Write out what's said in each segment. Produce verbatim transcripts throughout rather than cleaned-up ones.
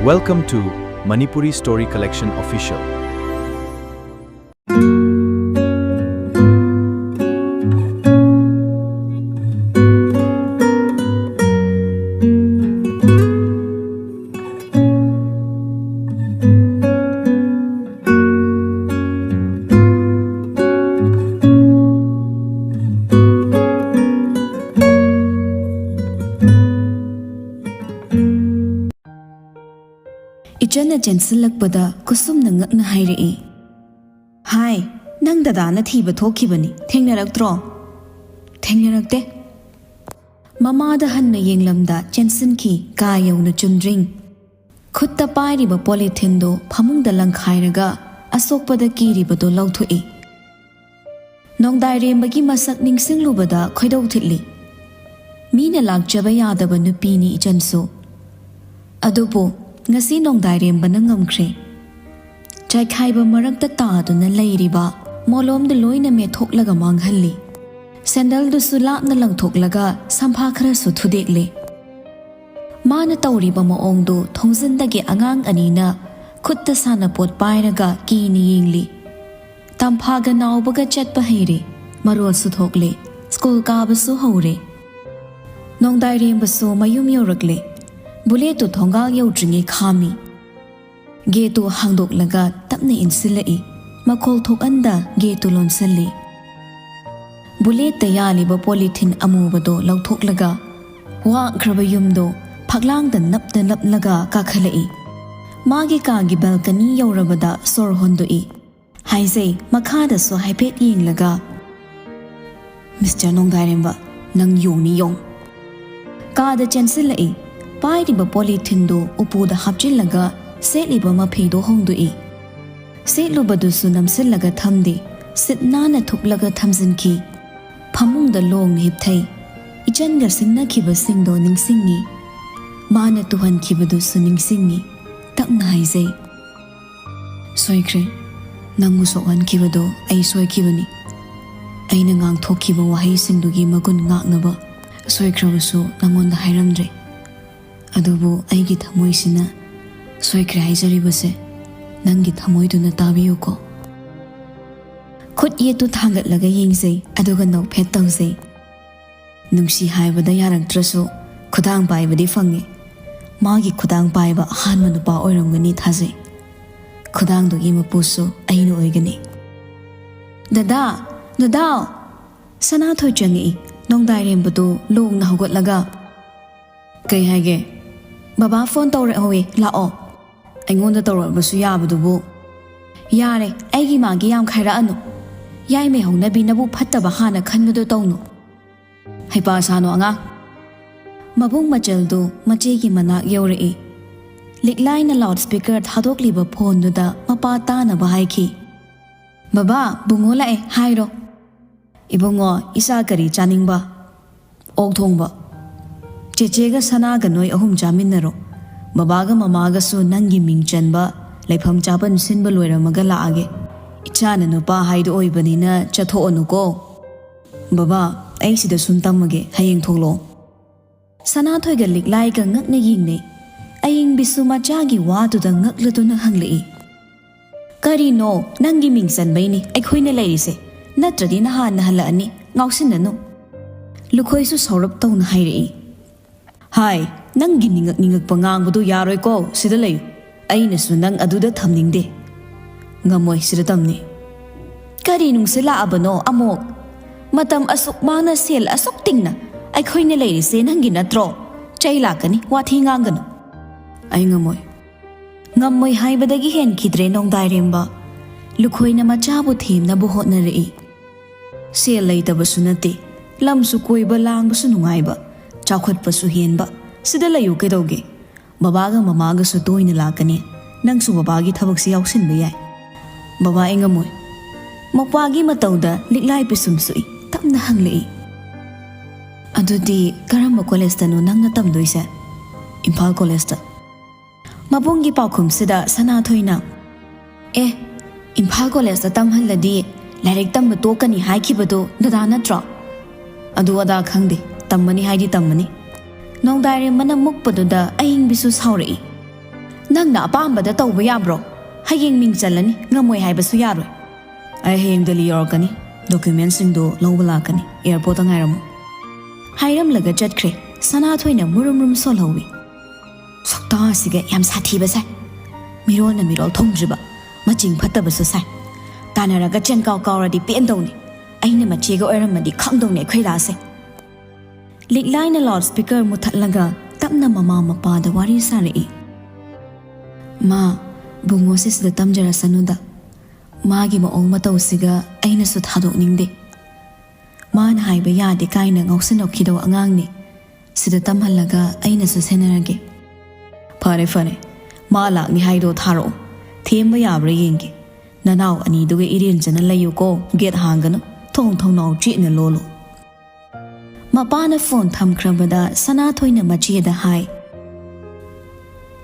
Welcome to Manipuri Story Collection Official. ꯏꯆꯟꯅ ꯆꯦꯟꯁꯤꯜꯂꯛꯄꯗ ꯀꯨꯁꯨꯝꯅ ꯉꯛꯅ ꯍꯥꯏꯔꯛꯏ, "ꯍꯥꯏ, ꯅꯪ ꯗꯗꯥꯅ ꯊꯤꯕ ꯊꯣꯛꯈꯤꯕꯅꯤ, ꯊꯦꯡꯅꯔꯛꯇ꯭ꯔꯣ?" "ꯊꯦꯡꯅꯔꯛꯇꯦ꯫" ꯃꯃꯥꯗ ꯍꯟꯅ ꯌꯦꯡꯂꯝꯗ ꯆꯦꯟꯁꯤꯟꯈꯤ ꯀꯥ ꯌꯧꯅ ꯆꯨꯝꯗ꯭ꯔꯤꯡ꯫ ꯈꯨꯠꯇ ꯄꯥꯏꯔꯤꯕ ꯄꯣꯂꯤꯊꯤꯟꯗꯨ ꯐꯃꯨꯡꯗ ꯂꯪꯈꯥꯏꯔꯒ ꯑꯁꯣꯛꯄꯗ ꯀꯤꯔꯤꯕꯗꯨ ꯂꯧꯊꯣꯛꯏ꯫ ꯅꯣꯡꯗꯥꯏꯔꯦꯝꯕꯒꯤ ꯃꯁꯛ ꯅꯤꯡꯁꯤꯡꯂꯨꯕꯗ ꯈꯣꯏꯗꯧ ꯊꯤꯠꯂꯤ꯫ ꯃꯤꯅ ꯂꯥꯛꯆꯕ ꯌꯥꯗꯕ ꯅꯨꯄꯤꯅꯤ ꯏꯆꯟꯁꯨ꯫ ꯑꯗꯨꯕꯨ ꯉꯁꯤ ꯅꯣꯡꯗꯥꯏꯔꯦꯝꯕꯅ ꯉꯝꯈ꯭ꯔꯦ꯫ ꯆꯥꯏꯈꯥꯏꯕ ꯃꯔꯛꯇ ꯇꯥꯗꯨꯅ ꯂꯩꯔꯤꯕ ꯃꯣꯂꯣꯝꯗꯨ ꯂꯣꯏꯅ ꯃꯦꯠꯊꯣꯛꯂꯒ ꯃꯥꯡꯍꯜꯂꯤ꯫ ꯁꯦꯟꯗꯜꯗꯨꯁꯨ ꯂꯥꯞꯅ ꯂꯪꯊꯣꯛꯂꯒ ꯁꯝꯐꯥ ꯈꯔꯁꯨ ꯊꯨꯗꯦꯛꯂꯦ꯫ ꯃꯥꯅ ꯇꯧꯔꯤꯕ ꯃꯑꯣꯡꯗꯨ ꯊꯣꯡꯖꯤꯟꯗꯒꯤ ꯑꯉꯥꯡ ꯑꯅꯤꯅ ꯈꯨꯠꯇ ꯁꯥꯟꯅꯄꯣꯠ ꯄꯥꯏꯔꯒ ꯀꯤꯅ ꯌꯦꯡꯂꯤ꯫ ꯇꯝꯐꯥꯒ ꯅꯥꯎꯕꯒ ꯆꯠꯄ ꯍꯩꯔꯦ, ꯃꯔꯣꯜꯁꯨ ꯊꯣꯛꯂꯦ, ꯁ꯭ꯀꯨꯜ ꯀꯥꯕꯁꯨ ꯍꯧꯔꯦ꯫ ꯅꯣꯡꯗꯥꯏꯔꯦꯝꯕꯁꯨ ꯃꯌꯨꯝ ꯌꯧꯔꯛꯂꯦ꯫ ꯕꯨꯂꯦꯠꯇꯨ ꯊꯣꯡꯒꯥꯜ ꯌꯧꯗ꯭ꯔꯤꯉꯩ ꯈꯥꯝꯃꯤ꯫ ꯒꯦꯠꯇꯨ ꯍꯥꯡꯗꯣꯛꯂꯒ ꯇꯞꯅ ꯏꯟꯁꯤꯜꯂꯛꯏ꯫ ꯃꯈꯣꯜ ꯊꯣꯛꯍꯟꯗ ꯒꯦꯠꯇꯨ ꯂꯣꯟꯁꯤꯜꯂꯤ꯫ ꯕꯨꯂꯦꯠꯇ ꯌꯥꯜꯂꯤꯕ ꯄꯣꯂꯤꯊꯤꯟ ꯑꯃꯨꯕꯗꯨ ꯂꯧꯊꯣꯛꯂꯒ ꯋꯥꯡꯈ꯭ꯔꯕ ꯌꯨꯝꯗꯨ ꯐꯛꯂꯥꯡꯗ ꯅꯞꯇ ꯅꯞꯂꯒ ꯀꯥꯈꯠꯂꯛꯏ꯫ ꯃꯥꯒꯤ ꯀꯥꯒꯤ ꯕꯦꯜꯀꯅꯤ ꯌꯧꯔꯕꯗ ꯁꯣꯔ ꯍꯣꯟꯗꯣꯛꯏ꯫ ꯍꯥꯏꯖꯩ, ꯃꯈꯥꯗꯁꯨ ꯍꯥꯏꯐꯦꯠ ꯌꯦꯡꯂꯒ, "ꯃꯤꯁꯇꯔ ꯅꯣꯡꯗꯥꯏꯔꯦꯝꯕ, ꯅꯪ ꯌꯣꯡꯅꯤ ꯌꯣꯡ!" ꯀꯥꯗ ꯆꯦꯟꯁꯤꯜꯂꯛꯏ꯫ ꯄꯥꯏꯔꯤꯕ ꯄꯣꯂꯤꯊꯤꯟꯗꯨ ꯎꯄꯨꯗ ꯍꯥꯞꯆꯤꯜꯂꯒ ꯁꯦꯠꯂꯤꯕ ꯃꯐꯤꯗꯨ ꯍꯣꯡꯗꯣꯛꯏ꯫ ꯁꯦꯠꯂꯨꯕꯗꯨꯁꯨ ꯅꯝꯁꯤꯜꯂꯒ ꯊꯝꯗꯦ, ꯁꯤꯠ ꯅꯥꯟꯅ ꯊꯨꯞꯂꯒ ꯊꯝꯖꯤꯟꯈꯤ꯫ ꯐꯃꯨꯡꯗ ꯂꯣꯡꯅ ꯍꯤꯞꯊꯩ꯫ ꯏꯆꯟꯒ ꯁꯤꯡꯅꯈꯤꯕꯁꯤꯡꯗꯣ ꯅꯤꯡꯁꯤꯡꯉꯤ꯫ ꯃꯥꯅ ꯇꯨꯍꯟꯈꯤꯕꯗꯨꯁꯨ ꯅꯤꯡꯁꯤꯡꯉꯤ꯫ ꯇꯞꯅ ꯍꯥꯏꯖꯩ, "ꯁꯣꯏꯈ꯭ꯔꯦ꯫ ꯅꯪꯕꯨ ꯁꯣꯛꯍꯟꯈꯤꯕꯗꯣ ꯑꯩ ꯁꯣꯏꯈꯤꯕꯅꯤ꯫ ꯑꯩꯅ ꯉꯥꯡꯊꯣꯛꯈꯤꯕ ꯋꯥꯍꯩꯁꯤꯡꯗꯨꯒꯤ ꯃꯒꯨꯟ ꯉꯥꯛꯅꯕ ꯁꯣꯏꯈ꯭ꯔꯕꯁꯨ ꯅꯪꯉꯣꯟꯗ ꯍꯥꯏꯔꯝꯗ꯭ꯔꯦ꯫ ꯑꯗꯨꯕꯨ ꯑꯩꯒꯤ ꯊꯃꯣꯏꯁꯤꯅ ꯁꯣꯏꯈ꯭ꯔꯦ ꯍꯥꯏꯖꯔꯤꯕꯁꯦ ꯅꯪꯒꯤ ꯊꯃꯣꯏꯗꯨꯅ ꯇꯥꯕꯤꯌꯨꯀꯣ꯫ ꯈꯨꯠ ꯌꯦꯠꯇꯨ ꯊꯥꯡꯒꯠꯂꯒ ꯌꯦꯡꯖꯩ, ꯑꯗꯨꯒ ꯅꯣꯛꯐꯦꯠ ꯇꯧꯖꯩ꯫ ꯅꯨꯡꯁꯤ ꯍꯥꯏꯕꯗ ꯌꯥꯔꯛꯇ꯭ꯔꯁꯨ ꯈꯨꯗꯥꯡ ꯄꯥꯏꯕꯗꯤ ꯐꯪꯉꯤ꯫ ꯃꯥꯒꯤ ꯈꯨꯗꯥꯡ ꯄꯥꯏꯕ ꯑꯍꯥꯟꯕ ꯅꯨꯄꯥ ꯑꯣꯏꯔꯝꯒꯅꯤ ꯊꯥꯖꯩ꯫ ꯈꯨꯗꯥꯡꯗꯨꯒꯤ ꯃꯄꯨꯁꯨ ꯑꯩꯅ ꯑꯣꯏꯒꯅꯤ꯫ "ꯗꯗꯥ, ꯗꯗꯥ!" ꯁꯅꯥꯊꯣꯏ ꯆꯪꯉꯛꯏ, ꯅꯣꯡꯗꯥꯏꯔꯦꯝꯕꯗꯨ ꯂꯣꯡꯅ ꯍꯧꯒꯠꯂꯒ꯫ "ꯀꯩ ꯍꯥꯏꯒꯦ?" "ꯕꯕꯥ ꯐꯣꯟ ꯇꯧꯔꯛꯍꯧꯋꯤ, ꯂꯥꯛꯑꯣ꯫" "ꯑꯩꯉꯣꯟꯗ ꯇꯧꯔꯛꯄꯁꯨ ꯌꯥꯕꯗꯨꯕꯨ꯫" "ꯌꯥꯔꯦ, ꯑꯩꯒꯤ ꯃꯥꯒꯤ ꯌꯥꯝ ꯈꯥꯏꯔꯛꯑꯅꯨ꯫ ꯌꯥꯏꯃꯩ ꯍꯧꯅꯕꯤ ꯅꯕꯨ ꯐꯠꯇꯕ ꯍꯥꯟꯅ ꯈꯟꯕꯗꯣ ꯇꯧꯅꯨ꯫ ꯍꯩꯄꯥ ꯁꯥꯅꯨ ꯑꯉꯥꯡ꯫" ꯃꯕꯨꯡ ꯃꯆꯜꯗꯨ ꯃꯆꯦꯒꯤ ꯃꯅꯥꯛ ꯌꯧꯔꯛꯏ꯫ ꯂꯤꯛꯂꯥꯏꯅ ꯂꯥꯎꯠ ꯁ꯭ꯄꯤꯀꯔ ꯊꯥꯗꯣꯛꯂꯤꯕ ꯐꯣꯟꯗꯨꯗ ꯃꯄꯥ ꯇꯥꯅꯕ ꯍꯥꯏꯈꯤ꯫ "ꯕꯕꯥ, ꯕꯨꯡꯉꯣ ꯂꯥꯛꯑꯦ ꯍꯥꯏꯔꯣ꯫" "ꯏꯕꯨꯡꯉꯣ, ꯏꯆꯥ ꯀꯔꯤ ꯆꯥꯅꯤꯡꯕ?" "ꯑꯣꯛ ꯊꯣꯡꯕ꯫" "ꯆꯦꯆꯦꯒ ꯁꯅꯥꯒ ꯅꯣꯏ ꯑꯍꯨꯝ ꯆꯥꯃꯤꯟꯅꯔꯣ꯫ ꯕꯕꯥꯒ ꯃꯃꯥꯒꯁꯨ ꯅꯪꯒꯤ ꯃꯤꯡ ꯆꯟꯕ ꯂꯩꯐꯝ ꯆꯥꯐꯝ ꯁꯤꯟꯕ ꯂꯣꯏꯔꯝꯃꯒ ꯂꯥꯛꯑꯒꯦ꯫ ꯏꯆꯥꯅ ꯅꯨꯄꯥ ꯍꯥꯏꯗꯣ ꯑꯣꯏꯕꯅꯤꯅ ꯆꯠꯊꯣꯛꯑꯅꯨꯀꯣ꯫" "ꯕꯕꯥ, ꯑꯩ ꯁꯤꯗ ꯁꯨꯝ ꯇꯝꯃꯒꯦ, ꯍꯌꯦꯡ ꯊꯣꯛꯂꯛꯑꯣ꯫" ꯁꯅꯥꯊꯣꯏꯒ ꯂꯤꯛꯂꯥꯏꯒ ꯉꯛꯅ ꯌꯦꯡꯅꯩ꯫ ꯑꯌꯤꯡꯕꯤꯁꯨ ꯃꯆꯥꯒꯤ ꯋꯥꯗꯨꯗ ꯉꯛꯂꯗꯨꯅ ꯍꯪꯂꯛꯏ, "ꯀꯔꯤꯅꯣ? ꯅꯪꯒꯤ ꯃꯤꯡ ꯆꯟꯕꯩꯅꯤ, ꯑꯩꯈꯣꯏꯅ ꯂꯩꯔꯤꯁꯦ, ꯅꯠꯇ꯭ꯔꯗꯤ ꯅꯍꯥꯟꯅ ꯍꯜꯂꯛꯑꯅꯤ, ꯉꯥꯎꯁꯤꯟꯅꯅꯨ꯫" ꯂꯨꯈꯣꯏꯁꯨ ꯁꯧꯔꯞ ꯇꯧꯅ ꯍꯥꯏꯔꯛꯏ, "ꯍꯥꯏ, ꯅꯪꯒꯤ ꯅꯤꯡꯉꯛ ꯅꯤꯡꯉꯛꯄ ꯉꯥꯡꯕꯗꯨ ꯌꯥꯔꯣꯏꯀꯣ, ꯁꯤꯗ ꯂꯩꯌꯨ꯫ ꯑꯩꯅꯁꯨ ꯅꯪ ꯑꯗꯨꯗ ꯊꯝꯅꯤꯡꯗꯦ꯫" "ꯉꯝꯃꯣꯏ, ꯁꯤꯗ ꯇꯝꯅꯤ꯫" "ꯀꯔꯤ ꯅꯨꯡꯁꯤꯠ ꯂꯥꯛꯑꯕꯅꯣ ꯑꯃꯨꯛ? ꯃꯇꯝ ꯑꯁꯨꯛ ꯃꯥꯡꯅ ꯁꯦꯜ ꯑꯁꯨꯛ ꯇꯤꯡꯅ ꯑꯩꯈꯣꯏꯅ ꯂꯩꯔꯤꯁꯦ ꯅꯪꯒꯤ ꯅꯠꯇ꯭ꯔꯣ? ꯆꯩ ꯂꯥꯛꯀꯅꯤ, ꯋꯥꯊꯤ ꯉꯥꯡꯒꯅꯨ꯫" "ꯑꯩ ꯉꯝꯃꯣꯏ꯫" ꯉꯝꯃꯣꯏ ꯍꯥꯏꯕꯗꯒꯤ ꯍꯦꯟꯈꯤꯗ꯭ꯔꯦ ꯅꯣꯡꯗꯥꯏꯔꯦꯝꯕ꯫ ꯂꯨꯈꯣꯏꯅ ꯃꯆꯥꯕꯨ ꯊꯦꯝꯅꯕ ꯍꯣꯠꯅꯔꯛꯏ꯫ "ꯁꯦꯜ ꯂꯩꯇꯕꯁꯨ ꯅꯠꯇꯦ, ꯂꯝꯁꯨ ꯀꯣꯏꯕ ꯂꯥꯡꯕꯁꯨ ꯅꯨꯡꯉꯥꯏꯕ, ꯆꯥꯎꯈꯠꯄꯁꯨ ꯍꯦꯟꯕ꯫ ꯁꯤꯗ ꯂꯩꯌꯨ ꯀꯩꯗꯧꯒꯦ? ꯕꯕꯥꯒ ꯃꯃꯥꯒꯁꯨ ꯇꯣꯏꯅ ꯂꯥꯛꯀꯅꯤ꯫ ꯅꯪꯁꯨ ꯕꯕꯥꯒꯤ ꯊꯕꯛꯁꯤ ꯌꯥꯎꯁꯤꯟꯕ ꯌꯥꯏ꯫" "ꯕꯕꯥ, ꯑꯩ ꯉꯝꯃꯣꯏ꯫" ꯃꯧꯄ꯭ꯋꯥꯒꯤ ꯃꯇꯧꯗ ꯂꯤꯛꯂꯥꯏ ꯄꯤꯁꯨꯝ ꯁꯨꯛꯏ, ꯇꯞꯅ ꯍꯪꯂꯛꯏ, "ꯑꯗꯨꯗꯤ ꯀꯔꯝꯕ ꯀꯣꯂꯦꯖꯇꯅꯣ ꯅꯪꯅ ꯇꯝꯗꯣꯏꯁꯦ?" "ꯏꯝꯐꯥꯜ ꯀꯣꯂꯦꯖꯇ꯫" ꯃꯕꯨꯡꯒꯤ ꯄꯥꯎꯈꯨꯝꯁꯤꯗ ꯁꯅꯥꯊꯣꯏꯅ, "ꯑꯦ, ꯏꯝꯐꯥꯜ ꯀꯣꯂꯦꯖꯇ ꯇꯝꯍꯜꯂꯗꯤ ꯂꯥꯏꯔꯤꯛ ꯇꯝꯕ ꯇꯣꯛꯀꯅꯤ ꯍꯥꯏꯈꯤꯕꯗꯨ ꯗꯗꯥ ꯅꯠꯇ꯭ꯔꯣ?" "ꯑꯗꯨ ꯑꯗꯥ ꯈꯪꯗꯦ, ꯇꯝꯃꯅꯤ ꯍꯥꯏꯗꯤ ꯇꯝꯃꯅꯤ꯫" ꯅꯣꯡꯗꯥꯏꯔꯦꯝꯕꯅ ꯃꯨꯛꯄꯗꯨꯗ ꯑꯌꯤꯡꯕꯤꯁꯨ ꯁꯥꯎꯔꯛꯏ, "ꯅꯪꯅ ꯑꯄꯥꯝꯕꯗ ꯇꯧꯕ ꯌꯥꯕ꯭ꯔꯣ? ꯍꯌꯦꯡ ꯃꯤꯡ ꯆꯜꯂꯅꯤ, ꯉꯝꯃꯣꯏ ꯍꯥꯏꯕꯁꯨ ꯌꯥꯔꯣꯏ꯫ ꯑꯩ ꯍꯌꯦꯡ ꯗꯦꯜꯂꯤ ꯌꯧꯔꯛꯀꯅꯤ, ꯗꯣꯀ꯭ꯌꯨꯃꯦꯟꯁꯤꯡꯗꯨ ꯂꯧꯕ ꯂꯥꯛꯀꯅꯤ, ꯑꯦꯌꯥꯔꯄꯣꯔꯠꯇ ꯉꯥꯏꯔꯝꯃꯨ" ꯍꯥꯏꯔꯝꯂꯒ ꯆꯠꯈ꯭ꯔꯦ꯫ ꯁꯅꯥꯊꯣꯏꯅ ꯃꯨꯔꯨꯝ ꯃꯨꯔꯨꯝ ꯁꯣꯜꯍꯧꯋꯤ꯫ "ꯁꯛꯇꯥꯁꯤꯒ ꯌꯥꯝ ꯁꯥꯊꯤꯕ ꯁꯥꯏ꯫ ꯃꯤꯔꯣꯜꯅ ꯃꯤꯔꯣꯜ ꯊꯣꯡꯗ꯭ꯔꯤꯕ, ꯃꯆꯤꯡ ꯐꯠꯇꯕꯁꯨ ꯁꯥꯏ꯫ ꯇꯥꯟꯅꯔꯒ ꯆꯦꯟ ꯀꯥꯎ ꯀꯥꯎꯔꯗꯤ ꯄꯦꯟꯗꯧꯅꯤ꯫ ꯑꯩꯅ ꯃꯆꯦꯒ ꯑꯣꯏꯔꯝꯃꯗꯤ ꯈꯪꯗꯧꯅꯤ ꯑꯩꯈꯣꯏ ꯗꯥꯁꯦ"꯫ ꯂꯤꯛꯂꯥꯏꯅ ꯂꯥꯎꯠ ꯁ꯭ꯄꯤꯀꯔ ꯃꯨꯊꯠꯂꯒ ꯇꯞꯅ ꯃꯃꯥ ꯃꯄꯥꯗ ꯋꯥꯔꯤ ꯁꯥꯔꯛꯏ꯫ "ꯃꯥ, ꯕꯨꯡꯉꯣꯁꯦ ꯁꯤꯗ ꯇꯝꯖꯔꯁꯅꯨꯗ꯫ ꯃꯥꯒꯤ ꯃꯑꯣꯡ ꯃꯇꯧꯁꯤꯒ ꯑꯩꯅꯁꯨ ꯊꯥꯗꯣꯛꯅꯤꯡꯗꯦ꯫ ꯃꯥꯅ ꯍꯥꯏꯕ ꯌꯥꯗꯦ ꯀꯥꯏꯅ ꯉꯥꯎꯁꯤꯟꯅꯈꯤꯗꯧ ꯑꯉꯥꯡꯅꯤ꯫ ꯁꯤꯗ ꯇꯝꯍꯜꯂꯒ ꯑꯩꯅꯁꯨ ꯁꯦꯟꯅꯔꯒꯦ"꯫ "ꯐꯔꯦ, ꯐꯔꯦ꯫ ꯃꯥ ꯂꯥꯛꯅꯤ ꯍꯥꯏꯗꯣ ꯊꯥꯔꯛꯑꯣ꯫ ꯊꯦꯝꯕ ꯌꯥꯕ꯭ꯔꯥ ꯌꯦꯡꯒꯦ꯫ ꯅꯅꯥꯎ ꯑꯅꯤꯗꯨꯒ ꯏꯔꯦꯟꯖꯅ ꯂꯩꯌꯨꯀꯣ꯫ ꯒꯦꯠ ꯍꯥꯡꯒꯅꯨ꯫ ꯊꯣꯡ ꯊꯣꯡꯅꯥꯎ ꯆꯦꯠꯅ ꯂꯣꯜꯂꯨ"꯫ ꯃꯄꯥꯅ ꯐꯣꯟ ꯊꯝꯈ꯭ꯔꯕꯗ ꯁꯅꯥꯊꯣꯏꯅ ꯃꯆꯦꯗ ꯍꯥꯏ,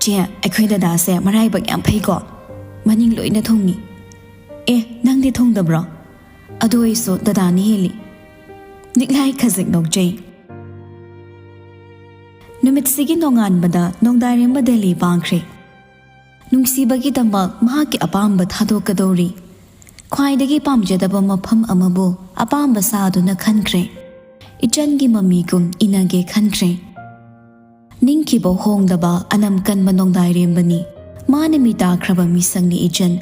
"ꯆꯦ, ꯑꯩꯈꯣꯏ ꯗꯗꯥꯁꯦ ꯃꯔꯥꯏꯕꯛ ꯌꯥꯝ ꯐꯩꯀꯣ꯫ ꯃꯅꯤꯡ ꯂꯣꯏꯅ ꯊꯨꯡꯉꯤ꯫ ꯑꯦ, ꯅꯪꯗꯤ ꯊꯨꯡꯗꯕ꯭ꯔꯣ? ꯑꯗꯨ ꯑꯣꯏꯁꯨ ꯗꯗꯥꯅ ꯍꯦꯜꯂꯤ"꯫ ꯂꯤꯛꯂꯥꯏ ꯈꯖꯤꯛ ꯅꯣꯛꯆꯩ꯫ ꯅꯨꯃꯤꯠꯁꯤꯒꯤ ꯅꯣꯡꯉꯥꯟꯕꯗ ꯅꯣꯡꯗꯥꯏꯔꯦꯝꯕ ꯗꯦꯜꯂꯤ ꯄꯥꯡꯈ꯭ꯔꯦ꯫ ꯅꯨꯡꯁꯤꯕꯒꯤꯗꯃꯛ ꯃꯍꯥꯛꯀꯤ ꯑꯄꯥꯝꯕ ꯊꯥꯗꯣꯛꯀꯗꯧꯔꯤ꯫ ꯈ꯭ꯋꯥꯏꯗꯒꯤ ꯄꯥꯝꯖꯗꯕ ꯃꯐꯝ ꯑꯃꯕꯨ ꯑꯄꯥꯝꯕ ꯁꯥꯗꯨꯅ ꯈꯟꯈ꯭ꯔꯦ꯫ ꯏꯆꯟꯒꯤ ꯃꯃꯤꯒꯨꯝ ꯏꯅꯒꯦ ꯈꯟꯈ꯭ꯔꯦ꯫ ꯅꯤꯡꯈꯤꯕ ꯍꯣꯡꯗꯕ ꯑꯅꯝ ꯀꯟꯕ ꯅꯣꯡꯗꯥꯏꯔꯦꯝꯕꯅꯤ꯫ ꯃꯥꯅ ꯃꯤꯇꯥꯈ꯭ꯔꯕ ꯃꯤꯁꯛꯅꯤ ꯏꯆꯟ꯫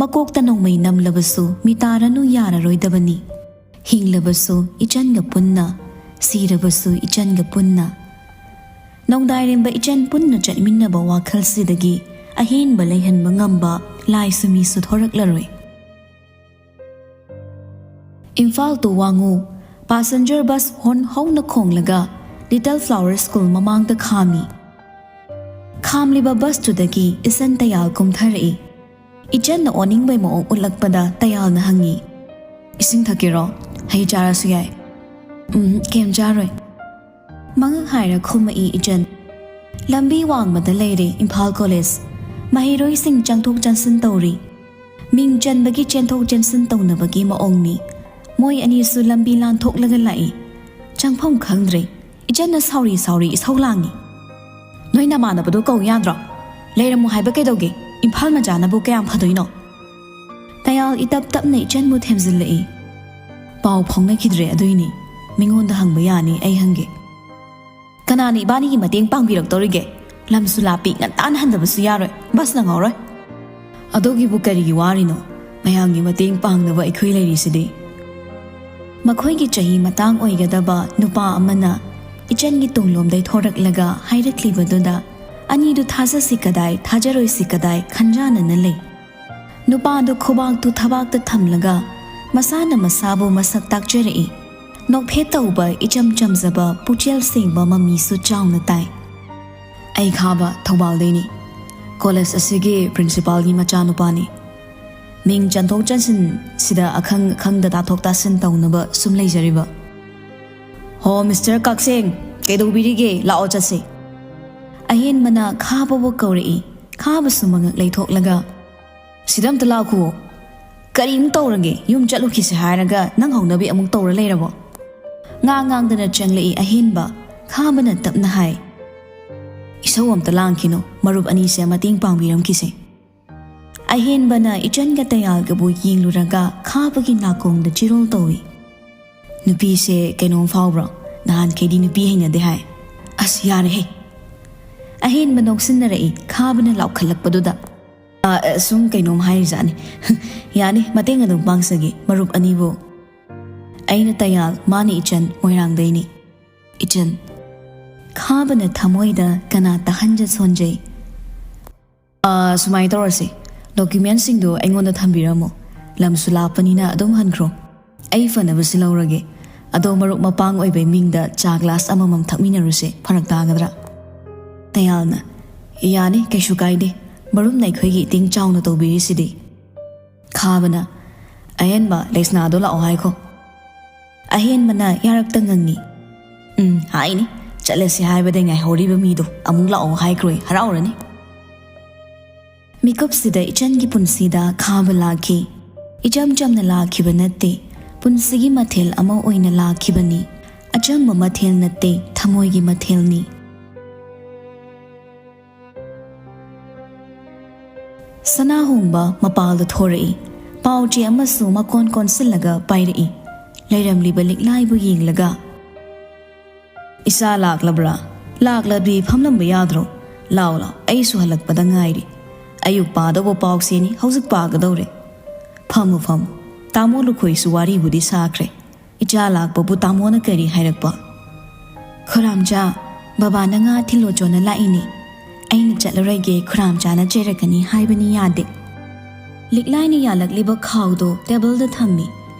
ꯃꯀꯣꯛꯇ ꯅꯣꯡꯃꯩ ꯅꯝꯂꯕꯁꯨ ꯃꯤꯇꯥꯔꯅꯨ ꯌꯥꯔꯔꯣꯏꯗꯕꯅꯤ꯫ ꯍꯤꯡꯂꯕꯁꯨ ꯏꯆꯟꯒ ꯄꯨꯟꯅ, ꯁꯤꯔꯕꯁꯨ ꯏꯆꯟꯒ ꯄꯨꯟꯅ꯫ ꯅꯣꯡꯗꯥꯏꯔꯦꯝꯕ ꯏꯆꯟ ꯄꯨꯟꯅ ꯆꯠꯃꯤꯟꯅꯕ ꯋꯥꯈꯜꯁꯤꯗꯒꯤ ꯑꯍꯦꯟꯕ ꯂꯩꯍꯟꯕ ꯉꯝꯕ ꯂꯥꯏꯁꯨ ꯃꯤꯁꯨ ꯊꯣꯔꯛꯂꯔꯣꯏ꯫ ꯏꯝꯐꯥꯜ to ꯋꯥꯉꯨ ꯄꯥꯁꯦꯟꯖꯔ ꯕꯁ ꯍꯣꯔꯟ ꯍꯧꯅ ꯈꯣꯡꯂꯒ ꯂꯤꯇꯜ ꯐ꯭ꯂꯥꯋꯔ ꯁ꯭ꯀꯨꯜ ꯃꯃꯥꯡꯗ ꯈꯥꯝꯃꯤ꯫ ꯈꯥꯝꯂꯤꯕ ꯕꯁꯇꯨꯗꯒꯤ ꯏꯆꯟ ꯇꯌꯥꯜ ꯀꯨꯝꯊꯔꯛꯏ꯫ ꯏꯆꯟꯅ ꯑꯣꯅꯤꯡꯕꯩ ꯃꯑꯣꯡ ꯎꯠꯂꯛꯄꯗ ꯇꯌꯥꯜꯅ ꯍꯪꯉꯤ, "ꯏꯁꯤꯡ ꯊꯛꯀꯦꯔꯣ? ꯍꯩ ꯆꯥꯔꯁꯨ ꯌꯥꯏ"꯫ "ꯎꯝ, ꯀꯩꯝ ꯆꯥꯔꯣꯏ"꯫ ꯃꯉꯛ ꯍꯥꯏꯔ ꯈꯨꯝꯃꯛꯏ ꯏꯆꯟ꯫ ꯂꯝꯕꯤ ꯋꯥꯡꯃꯗ ꯂꯩꯔꯦ ꯏꯝꯐꯥꯜ ꯀꯣꯂꯦꯖ꯫ ꯃꯍꯩꯔꯣꯏꯁꯤꯡ ꯆꯪꯊꯣꯛ ꯆꯪꯁꯤꯟ ꯇꯧꯔꯤ꯫ ꯃꯤꯡ ꯆꯟꯕꯒꯤ ꯆꯦꯟꯊꯣꯛ ꯆꯦꯟꯁꯤꯟ ꯇꯧꯅꯕꯒꯤ ꯃꯑꯣꯡꯅꯤ꯫ ꯃꯣꯏ ꯑꯅꯤꯁꯨ ꯂꯝꯕꯤ ꯂꯥꯟꯊꯣꯛꯂꯒ ꯂꯥꯛꯏ꯫ ꯆꯪꯐꯝ ꯈꯪꯗ꯭ꯔꯦ꯫ ꯏꯆꯟꯅ ꯁꯥꯎꯔꯤ ꯁꯥꯎꯔꯤ ꯏꯁꯧ ꯂꯥꯡꯉꯤ꯫ "ꯅꯣꯏ ꯅꯃꯥꯟꯅꯕꯗꯣ ꯀꯧ ꯌꯥꯗ꯭ꯔꯣ? "ꯂꯩꯔꯝꯃꯣ ꯍꯥꯏꯕ ꯀꯩꯗꯧꯒꯦ? ꯏꯝꯐꯥꯜ ꯃꯆꯥꯅꯕꯨ ꯀꯌꯥꯝ ꯐꯗꯣꯏꯅꯣ?" ꯇꯌꯥꯜ ꯏꯇꯞ ꯇꯞꯅ ꯏꯆꯟꯕꯨ ꯊꯦꯝꯖꯤꯜꯂꯛꯏ꯫ "ꯄꯥꯎ ꯐꯥꯎꯅꯈꯤꯗ꯭ꯔꯦ, ꯑꯗꯨꯏꯅꯤ꯫ ꯃꯤꯉꯣꯟꯗ ꯍꯪꯕ ꯌꯥꯅꯤ, ꯑꯩ ꯍꯪꯒꯦ꯫" "ꯀꯅꯥꯅ ꯏꯕꯥꯅꯤꯒꯤ ꯃꯇꯦꯡ ꯄꯥꯡꯕꯤꯔꯛꯇꯧꯔꯤꯒꯦ? ꯂꯝꯁꯨ ꯂꯥꯞꯄꯤ, ꯉꯟꯇꯥꯅ ꯍꯟꯗꯕꯁꯨ ꯌꯥꯔꯣꯏ, ꯕꯁ ꯅꯪꯍꯧꯔꯣꯏ꯫" "ꯑꯗꯨꯒꯤꯕꯨ ꯀꯔꯤꯒꯤ ꯋꯥꯔꯤꯅꯣ? ꯃꯌꯥꯝꯒꯤ ꯃꯇꯦꯡ ꯄꯥꯡꯅꯕ ꯑꯩꯈꯣꯏ ꯂꯩꯔꯤꯁꯤꯗꯤ꯫" ꯃꯈꯣꯏꯒꯤ ꯆꯍꯤ ꯃꯇꯥꯡ ꯑꯣꯏꯒꯗꯕ ꯅꯨꯄꯥ ꯑꯃꯅ ꯏꯆꯟꯒꯤ ꯇꯨꯡꯂꯣꯝꯗꯩ ꯊꯣꯔꯛꯂꯒ ꯍꯥꯏꯔꯛꯂꯤꯕꯗꯨꯗ ꯑꯅꯤꯗꯨ ꯊꯥꯖꯁꯤ ꯀꯗꯥꯏ, ꯊꯥꯖꯔꯣꯏꯁꯤ ꯀꯗꯥꯏ ꯈꯟꯖꯥꯟꯅꯅ ꯂꯩ꯫ ꯅꯨꯄꯥꯗꯨ ꯈꯨꯕꯥꯛꯇꯨ ꯊꯕꯥꯛꯇ ꯊꯝꯂꯒ ꯃꯁꯥꯅ ꯃꯁꯥꯕꯨ ꯃꯁꯛ ꯇꯥꯛꯆꯔꯛꯏ꯫ ꯅꯣꯛꯐꯦꯠ ꯇꯧꯕ ꯏꯆꯝ ꯆꯝꯖꯕ ꯄꯨꯛꯆꯦꯜ ꯁꯦꯡꯕ ꯃꯃꯤꯁꯨ ꯆꯥꯎꯅ ꯇꯥꯏ꯫ "ꯑꯩ ꯈꯥꯕ, ꯊꯧꯕꯥꯜꯗꯩꯅꯤ꯫ ꯀꯣꯂꯦꯖ ꯑꯁꯤꯒꯤ ꯄ꯭ꯔꯤꯟꯁꯤꯄꯥꯜꯒꯤ ꯃꯆꯥꯅꯨꯄꯥꯅꯤ꯫ ꯃꯤꯡ ꯆꯟꯊꯣꯛ ꯆꯟꯁꯤꯟ ꯁꯤꯗ ꯑꯈꯪ ꯑꯈꯪꯗ ꯇꯥꯊꯣꯛ ꯇꯥꯁꯤꯟ ꯇꯧꯅꯕ ꯁꯨꯝ ꯂꯩꯖꯔꯤꯕ꯫" "ꯍꯣ, ꯃꯤꯁꯇꯔ ꯀꯛꯁꯦꯡ, ꯀꯩꯗꯧꯕꯤꯔꯤꯒꯦ? ꯂꯥꯛꯑꯣ ꯆꯠꯁꯤ꯫" ꯑꯍꯦꯟꯕꯅ ꯈꯥꯕꯕꯨ ꯀꯧꯔꯛꯏ꯫ ꯈꯥꯕꯁꯨ ꯃꯉꯛ ꯂꯩꯊꯣꯛꯂꯒ, "ꯁꯤꯗ ꯑꯝꯇ ꯂꯥꯛꯈꯨꯑꯣ꯫ ꯀꯔꯤꯃꯨꯛ ꯇꯧꯔꯒꯦ? ꯌꯨꯝ ꯆꯠꯂꯨꯈꯤꯁꯦ ꯍꯥꯏꯔꯒ ꯅꯪ ꯍꯧꯅꯕꯤ ꯑꯃꯨꯛ ꯇꯧꯔ ꯂꯩꯔꯕꯣ?" ꯉꯥꯡ ꯉꯥꯡꯗꯅ ꯆꯪꯂꯛꯏ ꯑꯍꯦꯟꯕ꯫ ꯈꯥꯕꯅ ꯇꯞꯅ ꯍꯥꯏ, "ꯏꯁꯧ ꯑꯝꯇ ꯂꯥꯡꯈꯤꯅꯨ, ꯃꯔꯨꯞ ꯑꯅꯤꯁꯦ ꯃꯇꯦꯡ ꯄꯥꯡꯕꯤꯔꯝꯈꯤꯁꯦ꯫" ꯑꯍꯦꯟꯕꯅ ꯏꯆꯟꯒ ꯇꯌꯥꯜꯒꯕꯨ ꯌꯦꯡꯂꯨꯔꯒ ꯈꯥꯕꯒꯤ ꯅꯥꯀꯣꯡꯗ ꯆꯤꯔꯣꯜ ꯇꯧꯏ꯫ "ꯅꯨꯄꯤꯁꯦ ꯀꯩꯅꯣꯝ ꯐꯥꯎꯕ꯭ꯔꯣ? ꯅꯍꯥꯟꯈꯩꯗꯤ ꯅꯨꯄꯤ ꯍꯩꯅꯗꯦ ꯍꯥꯏ꯫ ꯑꯁ, ꯌꯥꯔꯦꯍꯦ!" ꯑꯍꯦꯟꯕ ꯅꯣꯛꯁꯤꯟꯅꯔꯛꯏ꯫ ꯈꯥꯕꯅ ꯂꯥꯎꯈꯠꯂꯛꯄꯗꯨꯗ, "ꯑ, ꯑ, ꯁꯨꯝ ꯀꯩꯅꯣꯝ ꯍꯥꯏꯔꯤꯖꯥꯠꯅꯤ꯫ ꯌꯥꯅꯤ, ꯃꯇꯦꯡ ꯑꯗꯨꯝ ꯄꯥꯡꯖꯒꯦ, ꯃꯔꯨꯞ ꯑꯅꯤꯕꯨ꯫" ꯑꯩꯅ ꯇꯌꯥꯜ, ꯃꯥꯅ ꯏꯆꯟ, ꯃꯣꯏꯔꯥꯡꯗꯩꯅꯤ꯫ ꯏꯆꯟ꯫ ꯈꯥꯕꯅ ꯊꯃꯣꯏꯗ ꯀꯅꯥ ꯇꯥꯍꯟꯖ ꯁꯣꯟꯖꯩ꯫ "ꯑ, ꯁꯨꯃꯥꯏꯅ ꯇꯧꯔꯁꯤ, ꯗꯣꯀ꯭ꯌꯨꯃꯦꯟꯁꯤꯡꯗꯣ ꯑꯩꯉꯣꯟꯗ ꯊꯝꯕꯤꯔꯝꯃꯣ꯫ ꯂꯝꯁꯨ ꯂꯥꯞꯄꯅꯤꯅ ꯑꯗꯨꯝ ꯍꯟꯈ꯭ꯔꯣ꯫ ꯑꯩ ꯐꯅꯕ ꯁꯤꯜꯍꯧꯔꯒꯦ꯫ ꯑꯗꯣ ꯃꯔꯨꯞ ꯃꯄꯥꯡ ꯑꯣꯏꯕꯩ ꯃꯤꯡꯗ ꯆꯥ ꯒ꯭ꯂꯥꯁ ꯑꯃꯃꯝ ꯊꯛꯃꯤꯟꯅꯔꯨꯁꯦ, ꯐꯔꯛ ꯇꯥꯒꯗ꯭ꯔꯥ?" ꯇꯌꯥꯜꯅ, "ꯌꯥꯅꯤ, ꯀꯩꯁꯨ ꯀꯥꯏꯗꯦ꯫ ꯃꯔꯨꯞꯅ ꯑꯩꯈꯣꯏꯒꯤ ꯏꯇꯤꯡ ꯆꯥꯎꯅ ꯇꯧꯕꯤꯔꯤꯁꯤꯗꯤ꯫" ꯈꯥꯕꯅ, "ꯑꯍꯦꯟꯕ, ꯂꯩꯁꯅꯥꯗꯣ ꯂꯥꯛꯑꯣ ꯍꯥꯏꯈꯣ꯫" ꯑꯍꯦꯟꯕꯅ ꯌꯥꯔꯛꯇ ꯉꯪꯉꯤ꯫ "ꯎꯝ, ꯍꯥꯏꯅꯤ꯫ ꯆꯠꯂꯁꯤ ꯍꯥꯏꯕꯗ ꯉꯥꯏꯍꯧꯔꯤꯕ ꯃꯤꯗꯣ ꯑꯃꯨꯛ ꯂꯥꯛꯑꯣ ꯍꯥꯏꯈ꯭ꯔꯣꯏ, ꯍꯔꯥꯎꯔꯅꯤ꯫" ꯃꯤꯀꯨꯞꯁꯤꯗ ꯏꯆꯟꯒꯤ ꯄꯨꯟꯁꯤꯗ ꯈꯥꯕ ꯂꯥꯛꯈꯤ꯫ ꯏꯆꯝ ꯆꯝꯅ ꯂꯥꯛꯈꯤꯕ ꯅꯠꯇꯦ, ꯄꯨꯟꯁꯤꯒꯤ ꯃꯊꯦꯜ ꯑꯃ ꯑꯣꯏꯅ ꯂꯥꯛꯈꯤꯕꯅꯤ꯫ ꯑꯆꯝꯕ ꯃꯊꯦꯜ ꯅꯠꯇꯦ, ꯊꯃꯣꯏꯒꯤ ꯃꯊꯦꯜꯅꯤ꯫ ꯁꯅꯥꯍꯣꯡꯕ ꯃꯄꯥꯜꯗ ꯊꯣꯔꯛꯏ꯫ ꯄꯥꯎꯆꯦ ꯑꯃꯁꯨ ꯃꯀꯣꯟ ꯀꯣꯟꯁꯤꯜꯂꯒ ꯄꯥꯏꯔꯛꯏ꯫ ꯂꯩꯔꯝꯂꯤꯕ ꯂꯤꯛꯂꯥꯏꯕꯨ ꯌꯦꯡꯂꯒ, "ꯏꯆꯥ ꯂꯥꯛꯂꯕ꯭ꯔꯥ? ꯂꯥꯛꯂꯗꯤ ꯐꯝꯂꯝꯕ ꯌꯥꯗ꯭ꯔꯣ? ꯂꯥꯎ ꯂꯥꯎ, ꯑꯩꯁꯨ ꯍꯜꯂꯛꯄꯗ ꯉꯥꯏꯔꯤ꯫ ꯑꯌꯨꯛ ꯄꯥꯗꯧꯕ ꯄꯥꯎꯆꯦꯅꯤ, ꯍꯧꯖꯤꯛ ꯄꯥꯒꯗꯧꯔꯦ꯫ ꯐꯝꯃꯨ ꯐꯝꯃꯨ, ꯇꯥꯃꯣ ꯂꯨꯈꯣꯏꯁꯨ ꯋꯥꯔꯤꯕꯨꯗꯤ ꯁꯥꯈ꯭ꯔꯦ꯫ ꯏꯆꯥ ꯂꯥꯛꯄꯕꯨ ꯇꯥꯃꯣꯅ ꯀꯔꯤ ꯍꯥꯏꯔꯛꯄ?" "ꯈꯨꯔꯥꯝꯆꯥ, ꯕꯕꯥꯅ ꯉꯥ ꯊꯤꯜꯂꯣ ꯆꯣꯅ ꯂꯥꯛꯏꯅꯦ꯫ ꯑꯩꯅ ꯆꯠꯂꯔꯣꯏꯒꯦ, ꯈꯨꯔꯥꯝꯆꯥꯅ ꯆꯩꯔꯛꯀꯅꯤ ꯍꯥꯏꯕꯅꯤ, ꯌꯥꯗꯦ꯫" ꯂꯤꯛꯂꯥꯏꯅ ꯌꯥꯜꯂꯛꯂꯤꯕ ꯈꯥꯎꯗꯣ ꯇꯦꯕꯜꯗ ꯊꯝꯃꯤ꯫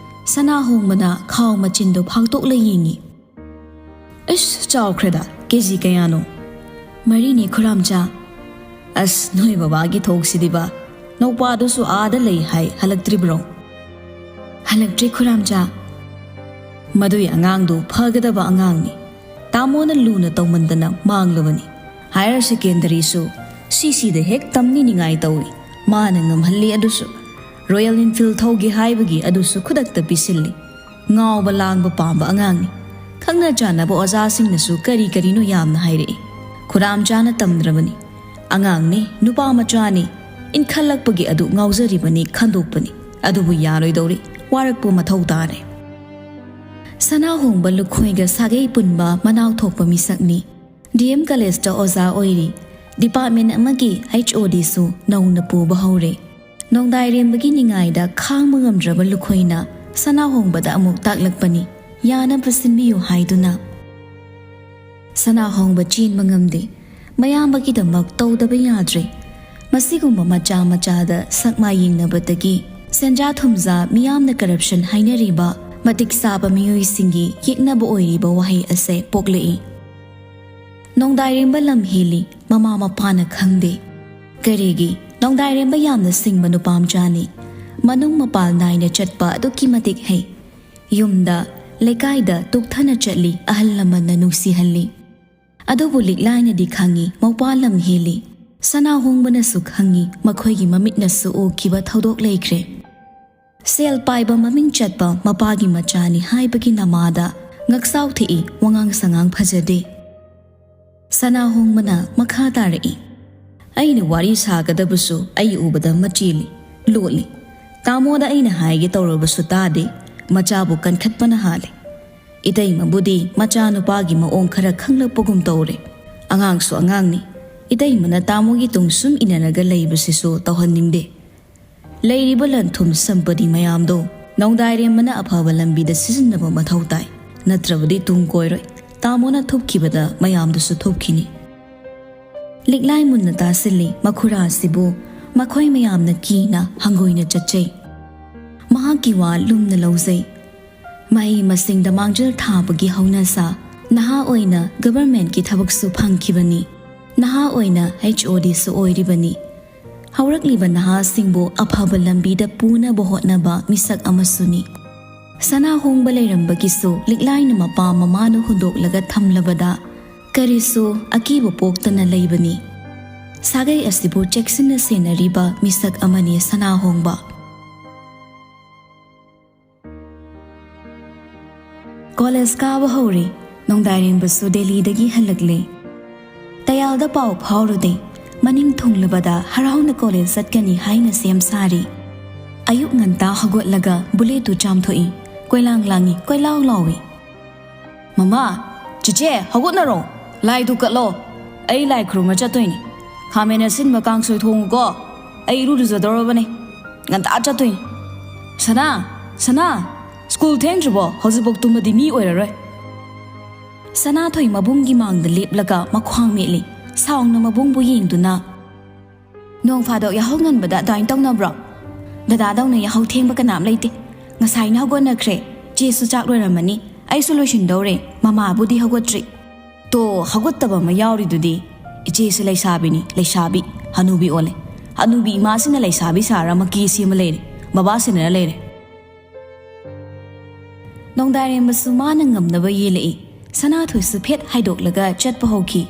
ꯁꯅꯥꯍꯣꯡꯕꯅ ꯈꯥꯎ ꯃꯆꯤꯟꯗꯣ ꯐꯥꯛꯇꯣꯛꯂ ꯌꯦꯡꯉꯤ꯫ "ꯏꯁ, ꯆꯥꯎꯈ꯭ꯔꯦꯗ, ꯀꯦꯖꯤ ꯀꯌꯥꯅꯣ?" "ꯃꯔꯤꯅꯦ ꯈꯨꯔꯥꯝꯆꯥ꯫" "ꯑꯁ, ꯅꯣꯏ ꯕꯕꯥꯒꯤ ꯊꯣꯛꯁꯤꯗꯤꯕ꯫ ꯅꯧꯄꯥꯗꯨꯁꯨ ꯑꯥꯗ ꯂꯩ ꯍꯥꯏ, ꯍꯜꯂꯛꯇ꯭ꯔꯤꯕ꯭ꯔꯣ?" "ꯍꯜꯂꯛꯇ꯭ꯔꯤ ꯈꯨꯔꯥꯝꯆꯥ꯫" "ꯃꯗꯨꯏ ꯑꯉꯥꯡꯗꯨ ꯐꯒꯗꯕ ꯑꯉꯥꯡꯅꯤ꯫ ꯇꯥꯃꯣꯅ ꯂꯨꯅ ꯇꯧꯃꯟꯗꯅ ꯃꯥꯡꯂꯕꯅꯤ꯫ ꯍꯥꯌꯔ ꯁꯦꯀꯦꯟꯗꯔꯤꯁꯨ ꯁꯤꯁꯤꯗ ꯍꯦꯛ ꯇꯝꯅꯤꯡꯅꯤꯡꯉꯥꯏ ꯇꯧꯏ꯫ ꯃꯥꯅ ꯉꯝꯍꯜꯂꯤ ꯑꯗꯨꯁꯨ꯫ ꯔꯣꯌꯦꯜ ꯏꯟꯐꯤꯜ ꯊꯧꯒꯦ ꯍꯥꯏꯕꯒꯤ ꯑꯗꯨꯁꯨ ꯈꯨꯗꯛꯇ ꯄꯤꯁꯤꯜꯂꯤ꯫ ꯉꯥꯎꯕ ꯂꯥꯡꯕ ꯄꯥꯝꯕ ꯑꯉꯥꯡꯅꯤ꯫ ꯈꯪꯅ ꯆꯥꯟꯅꯕ ꯑꯣꯖꯥꯁꯤꯡꯅꯁꯨ ꯀꯔꯤ ꯀꯔꯤꯅꯣ ꯌꯥꯝꯅ ꯍꯥꯏꯔꯛꯏ꯫ ꯈꯨꯔꯥꯝꯆꯥꯅ ꯇꯝꯗ꯭ꯔꯕꯅꯤ꯫ ꯑꯉꯥꯡꯅꯤ, ꯅꯨꯄꯥ ꯃꯆꯥꯅꯤ, ꯏꯟꯈꯠꯂꯛꯄꯒꯤ ꯑꯗꯨ ꯉꯥꯎꯖꯔꯤꯕꯅꯤ, ꯈꯟꯗꯣꯛꯄꯅꯤ꯫ ꯑꯗꯨꯕꯨ ꯌꯥꯔꯣꯏꯗꯧꯔꯤ, ꯋꯥꯔꯛꯄ ꯃꯊꯧ ꯇꯥꯔꯦ꯫" ꯁꯅꯥꯍꯣꯡꯕ ꯂꯨꯈꯣꯏꯒ ꯁꯥꯒꯩ ꯄꯨꯟꯕ ꯃꯅꯥꯎ ꯊꯣꯛꯄ ꯃꯤꯁꯛꯅꯤ꯫ ꯗꯤ ꯑꯦꯝ ꯀꯣꯂꯦꯖꯇ ꯑꯣꯖꯥ ꯑꯣꯏꯔꯤ꯫ ꯗꯤꯄꯥꯔꯠꯃꯦꯟ ꯑꯃꯒꯤ ꯑꯩꯆ ꯑꯣ ꯗꯤꯁꯨ ꯅꯧꯅ ꯄꯨꯕ ꯍꯧꯔꯦ꯫ ꯅꯣꯡꯗꯥꯏꯔꯦꯝꯕꯒꯤ ꯅꯤꯡꯉꯥꯏꯗ ꯈꯥꯡꯕ ꯉꯝꯗ꯭ꯔꯕ ꯂꯨꯈꯣꯏꯅ ꯁꯅꯥꯍꯣꯡꯕꯗ ꯑꯃꯨꯛ ꯇꯥꯛꯂꯛꯄꯅꯤ, ꯌꯥꯅꯕ ꯁꯤꯟꯕꯤꯌꯨ ꯍꯥꯏꯗꯨꯅ꯫ ꯁꯅꯥꯍꯣꯡꯕ ꯆꯦꯟꯕ ꯉꯝꯗꯦ꯫ ꯃꯌꯥꯝꯕꯒꯤꯗꯃꯛ ꯇꯧꯗꯕ ꯌꯥꯗ꯭ꯔꯦ꯫ ꯃꯁꯤꯒꯨꯝꯕ ꯃꯆꯥ ꯃꯆꯥꯗ ꯁꯛꯃꯥꯏ ꯌꯦꯡꯅꯕꯗꯒꯤ ꯁꯦꯟꯖꯥ ꯊꯨꯝꯖꯥ ꯃꯤꯌꯥꯝꯅ ꯀꯔꯞꯁꯟ ꯍꯥꯏꯅꯔꯤꯕ ꯃꯇꯤꯛ ꯆꯥꯕ ꯃꯤꯑꯣꯏꯁꯤꯡꯒꯤ ꯌꯦꯛꯅꯕ ꯑꯣꯏꯔꯤꯕ ꯋꯥꯍꯩ ꯑꯁꯦ ꯄꯣꯛꯂꯛꯏ꯫ ꯅꯣꯡꯗꯥꯏꯔꯦꯝꯕ ꯂꯝ ꯍꯦꯜꯂꯤ, ꯃꯃꯥ ꯃꯄꯥꯅ ꯈꯪꯗꯦ꯫ ꯀꯔꯤꯒꯤ? ꯅꯣꯡꯗꯥꯏꯔꯦꯝꯕ ꯌꯥꯝꯅ ꯁꯤꯡꯕ ꯅꯨꯄꯥ ꯃꯆꯥꯅꯤ꯫ ꯃꯅꯨꯡ ꯃꯄꯥꯟ ꯅꯥꯏꯅ ꯆꯠꯄ ꯑꯗꯨꯛꯀꯤ ꯃꯇꯤꯛ ꯍꯩ꯫ ꯌꯨꯝꯗ, ꯂꯩꯀꯥꯏꯗ ꯇꯨꯛꯊꯅ ꯆꯠꯂꯤ, ꯑꯍꯜ ꯂꯃꯟꯅ ꯅꯨꯡꯁꯤꯍꯜꯂꯤ꯫ ꯑꯗꯨꯕꯨ ꯂꯤꯛꯂꯥꯏꯅꯗꯤ ꯈꯪꯏ, ꯃꯧꯄ꯭ꯋꯥ ꯂꯝ ꯍꯦꯜꯂꯤ꯫ ꯁꯅꯥꯍꯣꯡꯕꯅꯁꯨ ꯈꯪꯏ, ꯃꯈꯣꯏꯒꯤ ꯃꯃꯤꯠꯅꯁꯨ ꯎꯈꯤꯕ ꯊꯧꯗꯣꯛ ꯂꯩꯈ꯭ꯔꯦ꯫ ꯁꯦꯜ ꯄꯥꯏꯕ ꯃꯃꯤꯡ ꯆꯠꯄ ꯃꯄꯥꯒꯤ ꯃꯆꯥꯅꯤ ꯍꯥꯏꯕꯒꯤ ꯅꯃꯥꯗ ꯉꯛꯆꯥꯎ ꯊꯦꯛꯏ, ꯋꯥꯉꯥꯡ ꯁꯉꯥꯡ ꯐꯖꯗꯦ꯫ ꯁꯅꯥꯍꯣꯡꯕꯅ ꯃꯈꯥ ꯇꯥꯔꯛꯏ, ꯑꯩꯅ ꯋꯥꯔꯤ ꯁꯥꯒꯗꯕꯁꯨ ꯑꯩ ꯎꯕꯗ ꯃꯆꯦꯜꯂꯤ, ꯂꯣꯠꯂꯤ꯫ ꯇꯥꯃꯣꯗ ꯑꯩꯅ ꯍꯥꯏꯒꯦ ꯇꯧꯔꯕꯁꯨ ꯇꯥꯗꯦ, ꯃꯆꯥꯕꯨ ꯀꯟꯈꯠꯄꯅ ꯍꯥꯜꯂꯤ꯫ ꯏꯇꯩꯃꯕꯨꯗꯤ ꯃꯆꯥꯅꯨꯄꯥꯒꯤ ꯃꯑꯣꯡ ꯈꯔ ꯈꯪꯂꯛꯄꯒꯨꯝ ꯇꯧꯔꯦ꯫ ꯑꯉꯥꯡꯁꯨ ꯑꯉꯥꯡꯅꯤ, ꯏꯇꯩꯃꯅ ꯇꯥꯃꯣꯒꯤ ꯇꯨꯡ ꯁꯨꯝ ꯏꯟꯅꯔꯒ ꯂꯩꯕꯁꯤꯁꯨ ꯇꯧꯍꯟꯅꯤꯡꯗꯦ꯫ ꯂꯩꯔꯤꯕ ꯂꯟ ꯊꯨꯝ ꯁꯝꯄꯇꯤ ꯃꯌꯥꯝꯗꯣ ꯅꯧꯗꯥꯏꯔꯦꯝꯕꯅ ꯑꯐꯕ ꯂꯝꯕꯤꯗ ꯁꯤꯖꯤꯟꯅꯕ ꯃꯊꯧ ꯇꯥꯏ, ꯅꯠꯇ꯭ꯔꯕꯗꯤ ꯇꯨꯡ ꯀꯣꯏꯔꯣꯏ꯫ ꯇꯥꯃꯣꯅ ꯊꯨꯞꯈꯤꯕꯗ ꯃꯌꯥꯝꯗꯨꯁꯨ ꯊꯨꯞꯈꯤꯅꯤ꯫ ꯂꯤꯛꯂꯥꯏ ꯃꯨꯟꯅ ꯇꯥꯁꯤꯜꯂꯤ꯫ ꯃꯈꯨꯔꯥꯁꯤꯕꯨ ꯃꯈꯣꯏ ꯃꯌꯥꯝꯅ ꯀꯤꯅ ꯍꯪꯒꯣꯏꯅ ꯆꯠꯆꯩ꯫ ꯃꯍꯥꯛꯀꯤ ꯋꯥ ꯂꯨꯝꯅ ꯂꯧꯖꯩ꯫ ꯃꯍꯩ ꯃꯁꯤꯡꯗ ꯃꯥꯡꯖꯤꯜ ꯊꯥꯕꯒꯤ ꯍꯧꯅꯁꯥ, ꯅꯍꯥ ꯑꯣꯏꯅ ꯒꯚꯔꯟꯃꯦꯟꯠꯀꯤ ꯊꯕꯛꯁꯨ ꯐꯪꯈꯤꯕꯅꯤ, ꯅꯍꯥ ꯑꯣꯏꯅ ꯑꯩꯆ ꯑꯣ ꯗꯤꯁꯨ ꯑꯣꯏꯔꯤꯕꯅꯤ꯫ ꯍꯧꯔꯛꯂꯤꯕ ꯅꯍꯥꯁꯤꯡꯕꯨ ꯑꯐꯕ ꯂꯝꯕꯤꯗ ꯄꯨꯅꯕ ꯍꯣꯠꯅꯕ ꯃꯤꯁꯛ ꯑꯃꯁꯨꯅꯤ꯫ ꯁꯅꯥ ꯍꯣꯡꯕ ꯂꯩꯔꯝꯕꯒꯤꯁꯨ ꯂꯤꯛꯂꯥꯏꯅ ꯃꯄꯥ ꯃꯃꯥꯅ ꯍꯨꯟꯗꯣꯛꯂꯒ ꯊꯝꯂꯕꯗ ꯀꯔꯤꯁꯨ ꯑꯀꯤꯕ ꯄꯣꯛꯇꯅ ꯂꯩꯕꯅꯤ꯫ ꯁꯥꯒꯩ ꯑꯁꯤꯕꯨ ꯆꯦꯛꯁꯤꯟꯅ ꯁꯦꯟꯅꯔꯤꯕ ꯃꯤꯁꯛ ꯑꯃꯅꯤ ꯁꯅꯥ ꯍꯣꯡꯕ꯫ ꯀꯣꯂꯦꯖ ꯀꯥꯕ ꯍꯧꯔꯤ꯫ ꯅꯣꯡꯗꯥꯏꯔꯦꯝꯕꯁꯨ ꯗꯦꯜꯂꯤꯗꯒꯤ ꯍꯜꯂꯛꯂꯦ꯫ ꯇꯌꯥꯜꯗ ꯄꯥꯎ ꯐꯥꯎꯔꯨꯗꯦ꯫ ꯃꯅꯤꯡ ꯊꯨꯡꯂꯕꯗ ꯍꯔꯥꯎꯅ ꯀꯣꯂꯦꯖ ꯆꯠꯀꯅꯤ ꯍꯥꯏꯅ ꯁꯦꯝ ꯁꯥꯔꯤ꯫ ꯑꯌꯨꯛ ꯉꯟꯇꯥ ꯍꯧꯒꯠꯂꯒ ꯕꯨꯂꯦꯠꯇꯨ ꯆꯥꯝꯊꯣꯛꯏ꯫ ꯀꯣꯏꯂꯥꯡ ꯂꯥꯡꯏ, ꯀꯣꯏꯂꯥꯎ ꯂꯥꯎꯏ꯫ "ꯃꯃꯥ, ꯆꯤꯆꯦ, ꯍꯧꯒꯠꯅꯔꯣ꯫ ꯂꯥꯏꯗꯨ ꯀꯠꯂꯣ꯫ ꯑꯩ ꯂꯥꯏ ꯈꯨꯔꯨꯝꯕ ꯆꯠꯇꯣꯏꯅꯤ꯫ ꯈꯥꯃꯦꯟ ꯑꯁꯤꯟꯕ ꯀꯥꯡꯁꯣꯏ ꯊꯣꯡꯉꯨꯀꯣ꯫ ꯑꯩ ꯏꯔꯨ ꯂꯨꯖꯗꯧꯔꯕꯅꯦ꯫ ꯉꯟꯇꯥ ꯆꯠꯇꯣꯏꯅꯤ꯫ ꯁꯅꯥ, ꯁꯅꯥ, ꯁ꯭ꯀꯨꯜ ꯊꯦꯡꯗ꯭ꯔꯤꯕꯣ? ꯍꯧꯖꯤꯛꯐꯥꯎ ꯇꯨꯝꯃꯗꯤ ꯃꯤ ꯑꯣꯏꯔꯔꯣꯏ꯫" ꯁꯅꯥꯊꯣꯏ ꯃꯕꯨꯡꯒꯤ ꯃꯥꯡꯗ ꯂꯦꯞꯂꯒ ꯃꯈ꯭ꯋꯥꯡ ꯃꯦꯠꯂꯤ꯫ ꯁꯥꯎꯅ ꯃꯕꯨꯡꯕꯨ ꯌꯦꯡꯗꯨꯅ, "ꯅꯣꯡ ꯐꯥꯗꯣꯛ ꯌꯥꯍꯧ ꯉꯟꯕꯗ ꯑꯗꯨꯃꯥꯏꯅ ꯇꯧꯅꯕ꯭ꯔꯣ? ꯗꯗꯥꯗꯧꯅ ꯌꯥꯍꯧ ꯊꯦꯡꯕ ꯀꯅꯥꯝ ꯂꯩꯇꯦ꯫ ꯉꯁꯥꯏꯅ ꯍꯧꯒꯠꯅꯈ꯭ꯔꯦ꯫ ꯆꯦꯁꯨ ꯆꯥꯛ ꯂꯣꯏꯔꯝꯃꯅꯤ꯫ ꯑꯩꯁꯨ ꯂꯣꯏꯁꯤꯟꯗꯧꯔꯦ꯫ ꯃꯃꯥꯕꯨꯗꯤ ꯍꯧꯒꯠꯇ꯭ꯔꯤ꯫" "ꯇꯣ, ꯍꯧꯒꯠꯇꯕ ꯑꯃ ꯌꯥꯎꯔꯤꯗꯨꯗꯤ꯫ ꯏꯆꯦꯁꯨ ꯂꯩꯁꯥꯕꯤꯅꯤ, ꯂꯩꯁꯥꯕꯤ꯫ ꯍꯅꯨꯕꯤ ꯑꯣꯜꯂꯦ꯫ ꯍꯅꯨꯕꯤ ꯏꯃꯥꯁꯤꯅ ꯂꯩꯁꯥꯕꯤ ꯁꯥꯔ ꯃꯀꯦ ꯁꯦꯝꯃ ꯂꯩꯔꯦ꯫ ꯕꯕꯥ ꯁꯦꯟꯅꯔ ꯂꯩꯔꯦ꯫" ꯅꯣꯡꯗꯥꯏꯔꯦꯝꯕꯁꯨ ꯃꯥꯅ ꯉꯝꯅꯕ ꯌꯦꯜꯂꯛꯏ꯫ ꯁꯅꯥꯊꯣꯏꯁꯨ ꯐꯦꯠ ꯍꯥꯏꯗꯣꯛꯂꯒ ꯆꯠꯄ ꯍꯧꯈꯤ꯫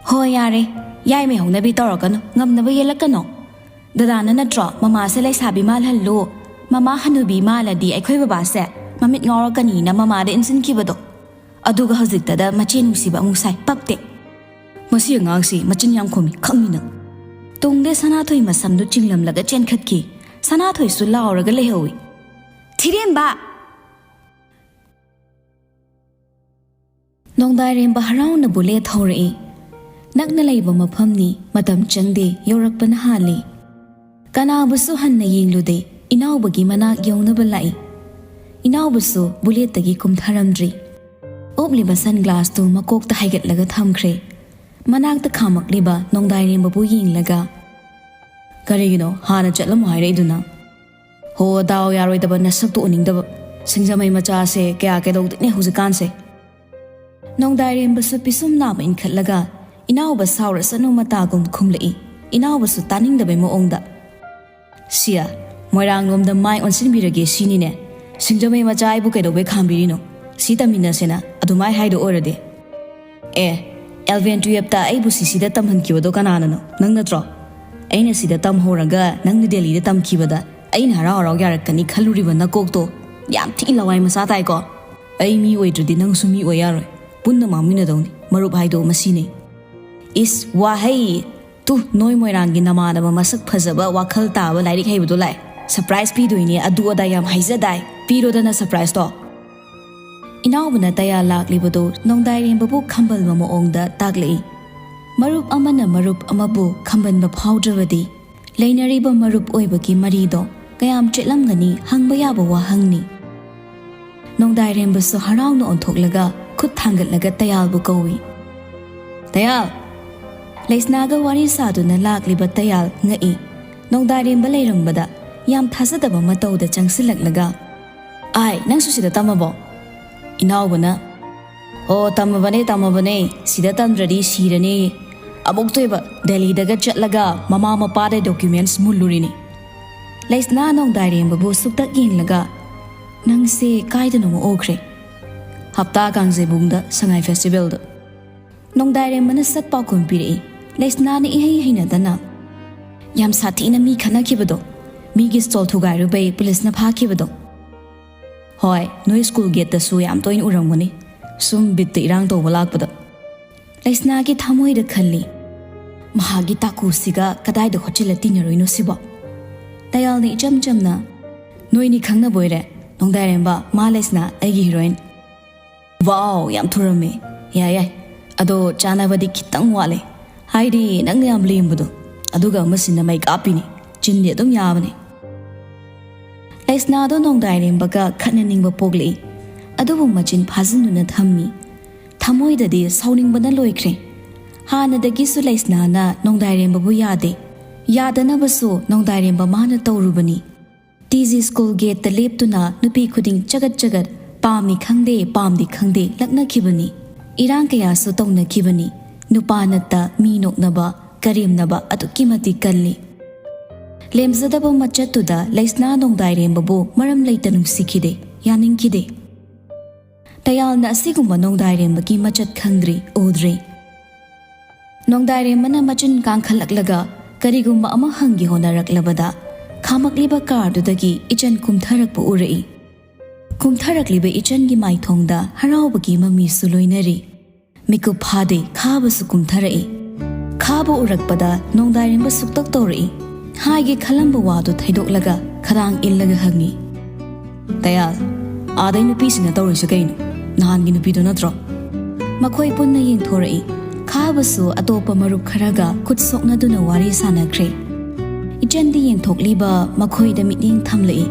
"ꯍꯣꯏ, ꯌꯥꯔꯦ꯫ ꯌꯥꯏꯃꯩ ꯍꯧꯅꯕꯤ ꯇꯧꯔꯛꯀꯅꯨ, ꯉꯝꯅꯕ ꯌꯦꯜꯂꯛꯀꯅꯣ꯫ ꯗꯗꯥꯅ ꯅꯠꯇ꯭ꯔꯣ ꯃꯃꯥꯁꯦ ꯂꯩꯁꯥꯕꯤ ꯃꯥꯜꯍꯜꯂꯨ, ꯃꯃꯥ ꯍꯅꯨꯕꯤ ꯃꯥꯜꯂꯗꯤ ꯑꯩꯈꯣꯏ ꯕꯕꯥꯁꯦ ꯃꯃꯤꯠ ꯉꯥꯎꯔꯛꯀꯅꯤꯅ ꯃꯃꯥꯗ ꯏꯟꯁꯤꯟꯈꯤꯕꯗꯣ? ꯑꯗꯨꯒ ꯍꯧꯖꯤꯛꯇꯗ ꯃꯆꯦ ꯅꯨꯡꯁꯤꯕ ꯑꯃꯨꯛ ꯁꯥꯏ, ꯄꯛꯇꯦ꯫" ꯃꯁꯤ ꯑꯉꯥꯡꯁꯤ ꯃꯆꯤꯟ ꯌꯥꯝ ꯈꯨꯝꯃꯤ, ꯈꯪꯉꯤ ꯅꯪ꯫ ꯇꯨꯡꯗ ꯁꯅꯥꯊꯣꯏ ꯃꯁꯝꯗꯨ ꯆꯤꯡꯂꯝꯂꯒ ꯆꯦꯟꯈꯠꯈꯤ꯫ ꯁꯅꯥꯊꯣꯏꯁꯨ ꯂꯥꯎꯔꯒ ꯂꯩꯍꯧꯏ꯫ "ꯊꯤꯔꯦꯝꯕ!" ꯅꯣꯡꯗꯥꯏꯔꯦꯝꯕ ꯍꯔꯥꯎꯅ ꯕꯨꯂꯦꯠ ꯊꯧꯔꯛꯏ꯫ ꯅꯛꯅ ꯂꯩꯕ ꯃꯐꯝꯅꯤ, ꯃꯇꯝ ꯆꯪꯗꯦ, ꯌꯧꯔꯛꯄꯅ ꯍꯥꯜꯂꯤ꯫ ꯀꯅꯥꯕꯨꯁꯨ ꯍꯟꯅ ꯌꯦꯡꯂꯨꯗꯦ, ꯏꯅꯥꯎꯕꯒꯤ ꯃꯅꯥꯛ ꯌꯧꯅꯕ ꯂꯥꯛꯏ꯫ ꯏꯅꯥꯎꯕꯁꯨ ꯕꯨꯂꯦꯠꯇꯒꯤ ꯀꯨꯝꯊꯔꯝꯗ꯭ꯔꯤ꯫ ꯎꯞꯂꯤꯕ ꯁꯟ ꯒ꯭ꯂꯥꯁꯇꯨ ꯃꯀꯣꯛꯇ ꯍꯥꯏꯒꯠꯂꯒ ꯊꯝꯈ꯭ꯔꯦ꯫ ꯃꯅꯥꯛꯇ ꯈꯥꯝꯃꯛꯂꯤꯕ ꯅꯣꯡꯗꯥꯏꯔꯦꯝꯕꯕꯨ ꯌꯦꯡꯂꯒ, "ꯀꯔꯤꯒꯤꯅꯣ ꯍꯥꯟꯅ ꯆꯠꯂꯝꯃꯣ ꯍꯥꯏꯔꯛꯏꯗꯨꯅ?" "ꯍꯣ, ꯗꯥꯎ ꯌꯥꯔꯣꯏꯗꯕ ꯅꯁꯛꯇꯨ ꯎꯅꯤꯡꯗꯕ꯫ ꯁꯤꯡꯖꯃꯩ ꯃꯆꯥꯁꯦ ꯀꯌꯥ ꯀꯩꯗꯧꯗꯣꯏꯅꯦ ꯍꯧꯖꯤꯛꯀꯥꯟꯁꯦ?" ꯅꯣꯡꯗꯥꯏꯔꯦꯝꯕꯁꯨ ꯄꯤꯁꯨꯝ ꯅꯥꯕ ꯏꯟꯈꯠꯂꯒ ꯏꯅꯥꯎꯕ ꯁꯥꯎꯔꯁꯅꯨ ꯃꯇꯥꯒꯨꯝ ꯈꯨꯝꯂꯛꯏ, ꯏꯅꯥꯎꯕꯁꯨ ꯇꯥꯅꯤꯡꯗꯕꯩ ꯃꯑꯣꯡꯗ꯫ "ꯁꯤꯌꯥ, ꯃꯣꯏꯔꯥꯡꯂꯣꯝꯗ ꯃꯥꯏ ꯑꯣꯟꯁꯤꯟꯕꯤꯔꯒꯦ ꯁꯤꯅꯤꯅꯦ꯫ ꯁꯤꯡꯖꯃꯩ ꯃꯆꯥ ꯑꯩꯕꯨ ꯀꯩꯗꯧꯕꯩ ꯈꯥꯝꯕꯤꯔꯤꯅꯣ? ꯁꯤ ꯇꯝꯃꯤꯟꯅꯁꯦꯅ ꯑꯗꯨꯃꯥꯏ ꯍꯥꯏꯗꯣ ꯑꯣꯏꯔꯗꯤ꯫ ꯑꯦ, ꯑꯦꯂꯚꯦꯟ ꯇꯨꯌꯦꯜꯞꯇ ꯑꯩꯕꯨ ꯁꯤꯁꯤꯗ ꯇꯝꯍꯟꯈꯤꯕꯗꯣ ꯀꯅꯥꯅꯅꯣ? ꯅꯪ ꯅꯠꯇ꯭ꯔꯣ? ꯑꯩꯅ ꯁꯤꯗ ꯇꯝꯍꯧꯔꯒ ꯅꯪꯅ ꯗꯦꯜꯂꯤꯗ ꯇꯝꯈꯤꯕꯗꯣ ꯑꯩꯅ ꯍꯔꯥꯎ ꯍꯔꯥꯎ ꯌꯥꯔꯛꯀꯅꯤ ꯈꯜꯂꯨꯔꯤꯕ ꯅꯀꯣꯛꯇꯣ ꯌꯥꯝ ꯊꯤ ꯂꯋꯥꯏ ꯃꯆꯥ ꯇꯥꯏꯀꯣ꯫ ꯑꯩ ꯃꯤ ꯑꯣꯏꯗ꯭ꯔꯗꯤ ꯅꯪꯁꯨ ꯃꯤ ꯑꯣꯏ ꯌꯥꯔꯣꯏ꯫ ꯄꯨꯟꯅ ꯃꯥꯡꯃꯤꯟꯅꯗꯧꯅꯤ꯫ ꯃꯔꯨꯞ ꯍꯥꯏꯗꯣ ꯃꯁꯤꯅꯤ꯫ ꯏꯁ, ꯋꯥꯍꯩ! ꯇꯨ, ꯅꯣꯏ ꯃꯣꯏꯔꯥꯡꯒꯤ ꯅꯃꯥꯟꯅꯕ ꯃꯁꯛ ꯐꯖꯕ, ꯋꯥꯈꯜ ꯇꯥꯕ, ꯂꯥꯏꯔꯤꯛ ꯍꯩꯕꯗꯣ ꯂꯥꯛꯑꯦ꯫ ꯁꯔꯄ꯭ꯔꯥꯏꯖ ꯄꯤꯗꯣꯏꯅꯦ, ꯑꯗꯨ ꯑꯗꯥ ꯌꯥꯝ ꯍꯥꯏꯖꯗꯥꯏ꯫ ꯄꯤꯔꯣꯗꯅ ꯁꯔꯄ꯭ꯔꯥꯏꯖꯇꯣ꯫" ꯏꯅꯥꯎꯕꯅ ꯇꯌꯥ ꯂꯥꯛꯂꯤꯕꯗꯨ ꯅꯣꯡꯗꯥꯏꯔꯦꯝꯕꯕꯨ ꯈꯝꯕꯜꯕ ꯃꯑꯣꯡꯗ ꯇꯥꯛꯂꯛꯏ꯫ ꯃꯔꯨꯞ ꯑꯃꯅ ꯃꯔꯨꯞ ꯑꯃꯕꯨ ꯈꯝꯕꯟꯕ ꯐꯥꯎꯗ꯭ꯔꯕꯗꯤ ꯂꯩꯅꯔꯤꯕ ꯃꯔꯨꯞ ꯑꯣꯏꯕꯒꯤ ꯃꯔꯤꯗꯣ ꯀꯌꯥꯝ ꯆꯦꯠꯂꯝꯒꯅꯤ ꯍꯪꯕ ꯌꯥꯕ ꯋꯥꯍꯪꯅꯤ꯫ ꯅꯣꯡꯗꯥꯏꯔꯦꯝꯕꯁꯨ ꯍꯔꯥꯎꯅ ꯑꯣꯟꯊꯣꯛꯂꯒ ꯈꯨꯠ ꯊꯥꯡꯒꯠꯂꯒ ꯇꯌꯥꯜꯕꯨ ꯀꯧꯏ꯫ "ꯇꯌꯥꯜ!" ꯂꯩꯁꯅꯥꯒ ꯋꯥꯔꯤ ꯁꯥꯗꯨꯅ ꯂꯥꯛꯂꯤꯕ ꯇꯌꯥꯜ ꯉꯛꯏ꯫ ꯅꯣꯡꯗꯥꯏꯔꯦꯝꯕ ꯂꯩꯔꯝꯕꯗ ꯌꯥꯝ ꯊꯥꯖꯗꯕ ꯃꯇꯧꯗ ꯆꯪꯁꯤꯜꯂꯛꯂꯒ, "ꯑꯥꯏ, ꯅꯪꯁꯨ ꯁꯤꯗ ꯇꯝꯃꯕꯣ?" ꯏꯅꯥꯎꯕꯅ, "ꯑꯣ, ꯇꯝꯃꯕꯅꯦ, ꯇꯝꯃꯕꯅꯦ, ꯁꯤꯗ ꯇꯝꯗ꯭ꯔꯗꯤ ꯁꯤꯔꯅꯤ꯫ ꯑꯃꯨꯛꯇꯣꯏꯕ ꯗꯦꯜꯂꯤꯗꯒ ꯆꯠꯂꯒ ꯃꯃꯥ ꯃꯄꯥꯗ ꯗꯣꯀ꯭ꯌꯨꯃꯦꯟꯠꯁ ꯃꯨꯜꯂꯨꯔꯤꯅꯤ꯫" ꯂꯩꯁꯅꯥ ꯅꯣꯡꯗꯥꯏꯔꯦꯝꯕꯕꯨ ꯁꯨꯛꯇꯛ ꯌꯦꯡꯂꯒ, "ꯅꯪꯁꯦ ꯀꯥꯏꯗꯅꯣꯃ ꯎꯈ꯭ꯔꯦ꯫" "ꯍꯞꯇꯥ ꯀꯥꯡꯖꯩꯕꯨꯡꯗ ꯁꯉꯥꯏ ꯐꯦꯁꯇꯤꯚꯦꯜꯗ꯫" ꯅꯣꯡꯗꯥꯏꯔꯦꯝꯕꯅ ꯁꯠ ꯄꯥꯎꯈꯨꯝ ꯄꯤꯔꯛꯏ꯫ ꯂꯩꯁꯅꯥꯅ ꯏꯍꯩ ꯍꯩꯅꯗꯅ, "ꯌꯥꯝ ꯁꯥꯊꯤꯅ ꯃꯤ ꯈꯠꯅꯈꯤꯕꯗꯣ, ꯃꯤꯒꯤ ꯁ꯭ꯇꯣꯜ ꯊꯨꯒꯥꯏꯔꯨꯕꯩ ꯄꯨꯂꯤꯁꯅ ꯐꯥꯈꯤꯕꯗꯣ꯫" "ꯍꯣꯏ, ꯅꯣꯏ ꯁ꯭ꯀꯨꯜ ꯒꯦꯠꯇꯁꯨ ꯌꯥꯝ ꯇꯣꯏꯅ ꯎꯔꯝꯒꯅꯤ, ꯁꯨꯝ ꯕꯤꯠꯇ ꯏꯔꯥꯡ ꯇꯧꯕ ꯂꯥꯛꯄꯗ꯫" ꯂꯩꯁꯅꯥꯒꯤ ꯊꯃꯣꯏꯗ ꯈꯜꯂꯤ, "ꯃꯍꯥꯛꯀꯤ ꯇꯥꯀꯨꯁꯤꯒ ꯀꯗꯥꯏꯗ ꯍꯣꯠꯆꯤꯜꯂ ꯇꯤꯟꯅꯔꯨꯏꯅꯣ ꯁꯤꯕꯣ?" ꯇꯌꯥꯜꯅ ꯏꯆꯝ ꯆꯝꯅ, "ꯅꯣꯏꯅꯤ ꯈꯪꯅꯕ ꯑꯣꯏꯔꯦ, ꯅꯣꯡꯗꯥꯏꯔꯦꯝꯕ, ꯃꯥ ꯂꯩꯁꯅꯥ ꯑꯩꯒꯤ ꯍꯤꯔꯣꯏꯟ꯫" "ꯋꯥꯎ, ꯌꯥꯝ ꯊꯨꯔꯝꯃꯦ꯫ ꯌꯥꯏ ꯌꯥꯏ, ꯑꯗꯣ ꯆꯥꯅꯕꯗꯤ ꯈꯤꯇꯪ ꯋꯥꯠꯂꯦ, ꯍꯥꯏꯗꯤ ꯅꯪꯅ ꯌꯥꯝ ꯂꯦꯝꯕꯗꯣ, ꯑꯗꯨꯒ ꯑꯃꯁꯤꯅ ꯃꯩ ꯀꯥꯞꯄꯤꯅꯤ, ꯆꯤꯟꯗꯤ ꯑꯗꯨꯝ ꯌꯥꯕꯅꯦ꯫" ꯂꯩꯁꯅꯥꯗꯣ ꯅꯣꯡꯗꯥꯏꯔꯦꯝꯕꯒ ꯈꯠꯅꯅꯤꯡꯕ ꯄꯣꯛꯂꯛꯏ, ꯑꯗꯨꯕꯨ ꯃꯆꯤꯟ ꯐꯥꯖꯤꯟꯗꯨꯅ ꯊꯝꯃꯤ꯫ ꯊꯃꯣꯏꯗꯗꯤ ꯁꯥꯎꯅꯤꯡꯕꯅ ꯂꯣꯏꯈ꯭ꯔꯦ꯫ ꯍꯥꯟꯅꯗꯒꯤꯁꯨ ꯂꯩꯁꯅꯥꯅ ꯅꯣꯡꯗꯥꯏꯔꯦꯝꯕꯕꯨ ꯌꯥꯗꯦ꯫ ꯌꯥꯗꯅꯕꯁꯨ ꯅꯣꯡꯗꯥꯏꯔꯦꯝꯕ ꯃꯥꯅ ꯇꯧꯔꯨꯕꯅꯤ꯫ ꯇꯤ ꯖꯤ ꯁ꯭ꯀꯨꯜ ꯒꯦꯠꯇ ꯂꯦꯞꯇꯨꯅ ꯅꯨꯄꯤ ꯈꯨꯗꯤꯡ ꯆꯒꯠ ꯆꯒꯠ, "ꯄꯥꯝꯃꯤ ꯈꯪꯗꯦ, ꯄꯥꯝꯗꯦ ꯈꯪꯗꯦ" ꯂꯛꯅꯈꯤꯕꯅꯤ꯫ ꯏꯔꯥꯡ ꯀꯌꯥꯁꯨ ꯇꯧꯅꯈꯤꯕꯅꯤ꯫ ꯅꯨꯄꯥ ꯅꯠꯇ ꯃꯤ ꯅꯣꯛꯅꯕ, ꯀꯔꯦꯝꯅꯕ ꯑꯗꯨꯛꯀꯤ ꯃꯇꯤꯛ ꯀꯜꯂꯤ꯫ ꯂꯦꯝꯖꯗꯕ ꯃꯆꯠꯇꯨꯗ ꯂꯩꯁꯅꯥ ꯅꯣꯡꯗꯥꯏꯔꯦꯝꯕꯕꯨ ꯃꯔꯝ ꯂꯩꯇ ꯅꯨꯡꯁꯤꯈꯤꯗꯦ, ꯌꯥꯅꯤꯡꯈꯤꯗꯦ꯫ ꯇꯌꯥꯜꯅ ꯑꯁꯤꯒꯨꯝꯕ ꯅꯣꯡꯗꯥꯏꯔꯦꯝꯕꯒꯤ ꯃꯆꯠ ꯈꯪꯗ꯭ꯔꯤ, ꯎꯗ꯭ꯔꯤ꯫ ꯅꯣꯡꯗꯥꯏꯔꯦꯝꯕꯅ ꯃꯆꯤꯟ ꯀꯥꯡꯈꯠꯂꯛꯂꯒ ꯀꯔꯤꯒꯨꯝꯕ ꯑꯃ ꯍꯪꯒꯦ ꯍꯣꯠꯅꯔꯛꯂꯕꯗ, ꯈꯥꯝꯃꯛꯂꯤꯕ ꯀꯥꯔꯗꯨꯗꯒꯤ ꯏꯆꯟ ꯀꯨꯝꯊꯔꯛꯄ ꯎꯔꯛꯏ꯫ ꯀꯨꯝꯊꯔꯛꯂꯤꯕ ꯏꯆꯟꯒꯤ ꯃꯥꯏꯊꯣꯡꯗ ꯍꯔꯥꯎꯕꯒꯤ ꯃꯃꯤꯁꯨ ꯂꯣꯏꯅꯔꯤ꯫ ꯃꯤꯀꯨꯞ ꯐꯥꯗꯦ, ꯈꯥꯕꯁꯨ ꯀꯨꯝꯊꯔꯛꯏ꯫ ꯈꯥꯕ ꯎꯔꯛꯄꯗ ꯅꯣꯡꯗꯥꯏꯔꯦꯝꯕ ꯁꯨꯛꯇꯛ ꯇꯧꯔꯛꯏ꯫ ꯍꯥꯏꯒꯦ ꯈꯜꯂꯝꯕ ꯋꯥꯗꯨ ꯊꯩꯗꯣꯛꯂꯒ ꯈꯗꯥꯡ ꯏꯜꯂꯒ ꯍꯪꯉꯤ, "ꯇꯌꯥꯜ, ꯑꯥꯗꯩ ꯅꯨꯄꯤꯁꯤꯡꯅ ꯇꯧꯔꯤꯁꯦ ꯀꯩꯅꯣ? ꯅꯍꯥꯟꯒꯤ ꯅꯨꯄꯤꯗꯣ ꯅꯠꯇ꯭ꯔꯣ?" ꯃꯈꯣꯏ ꯄꯨꯟꯅ ꯌꯦꯡꯊꯣꯔꯛꯏ꯫ ꯈꯥꯕꯁꯨ ꯑꯇꯣꯞꯄ ꯃꯔꯨꯞ ꯈꯔꯒ ꯈꯨꯠ ꯁꯣꯛꯅꯗꯨꯅ ꯋꯥꯔꯤ ꯁꯥꯟꯅꯈ꯭ꯔꯦ꯫ ꯏꯆꯟꯗꯤ ꯌꯦꯡꯊꯣꯛꯂꯤꯕ ꯃꯈꯣꯏꯗ ꯃꯤꯠꯌꯦꯡ ꯊꯝꯂꯛꯏ꯫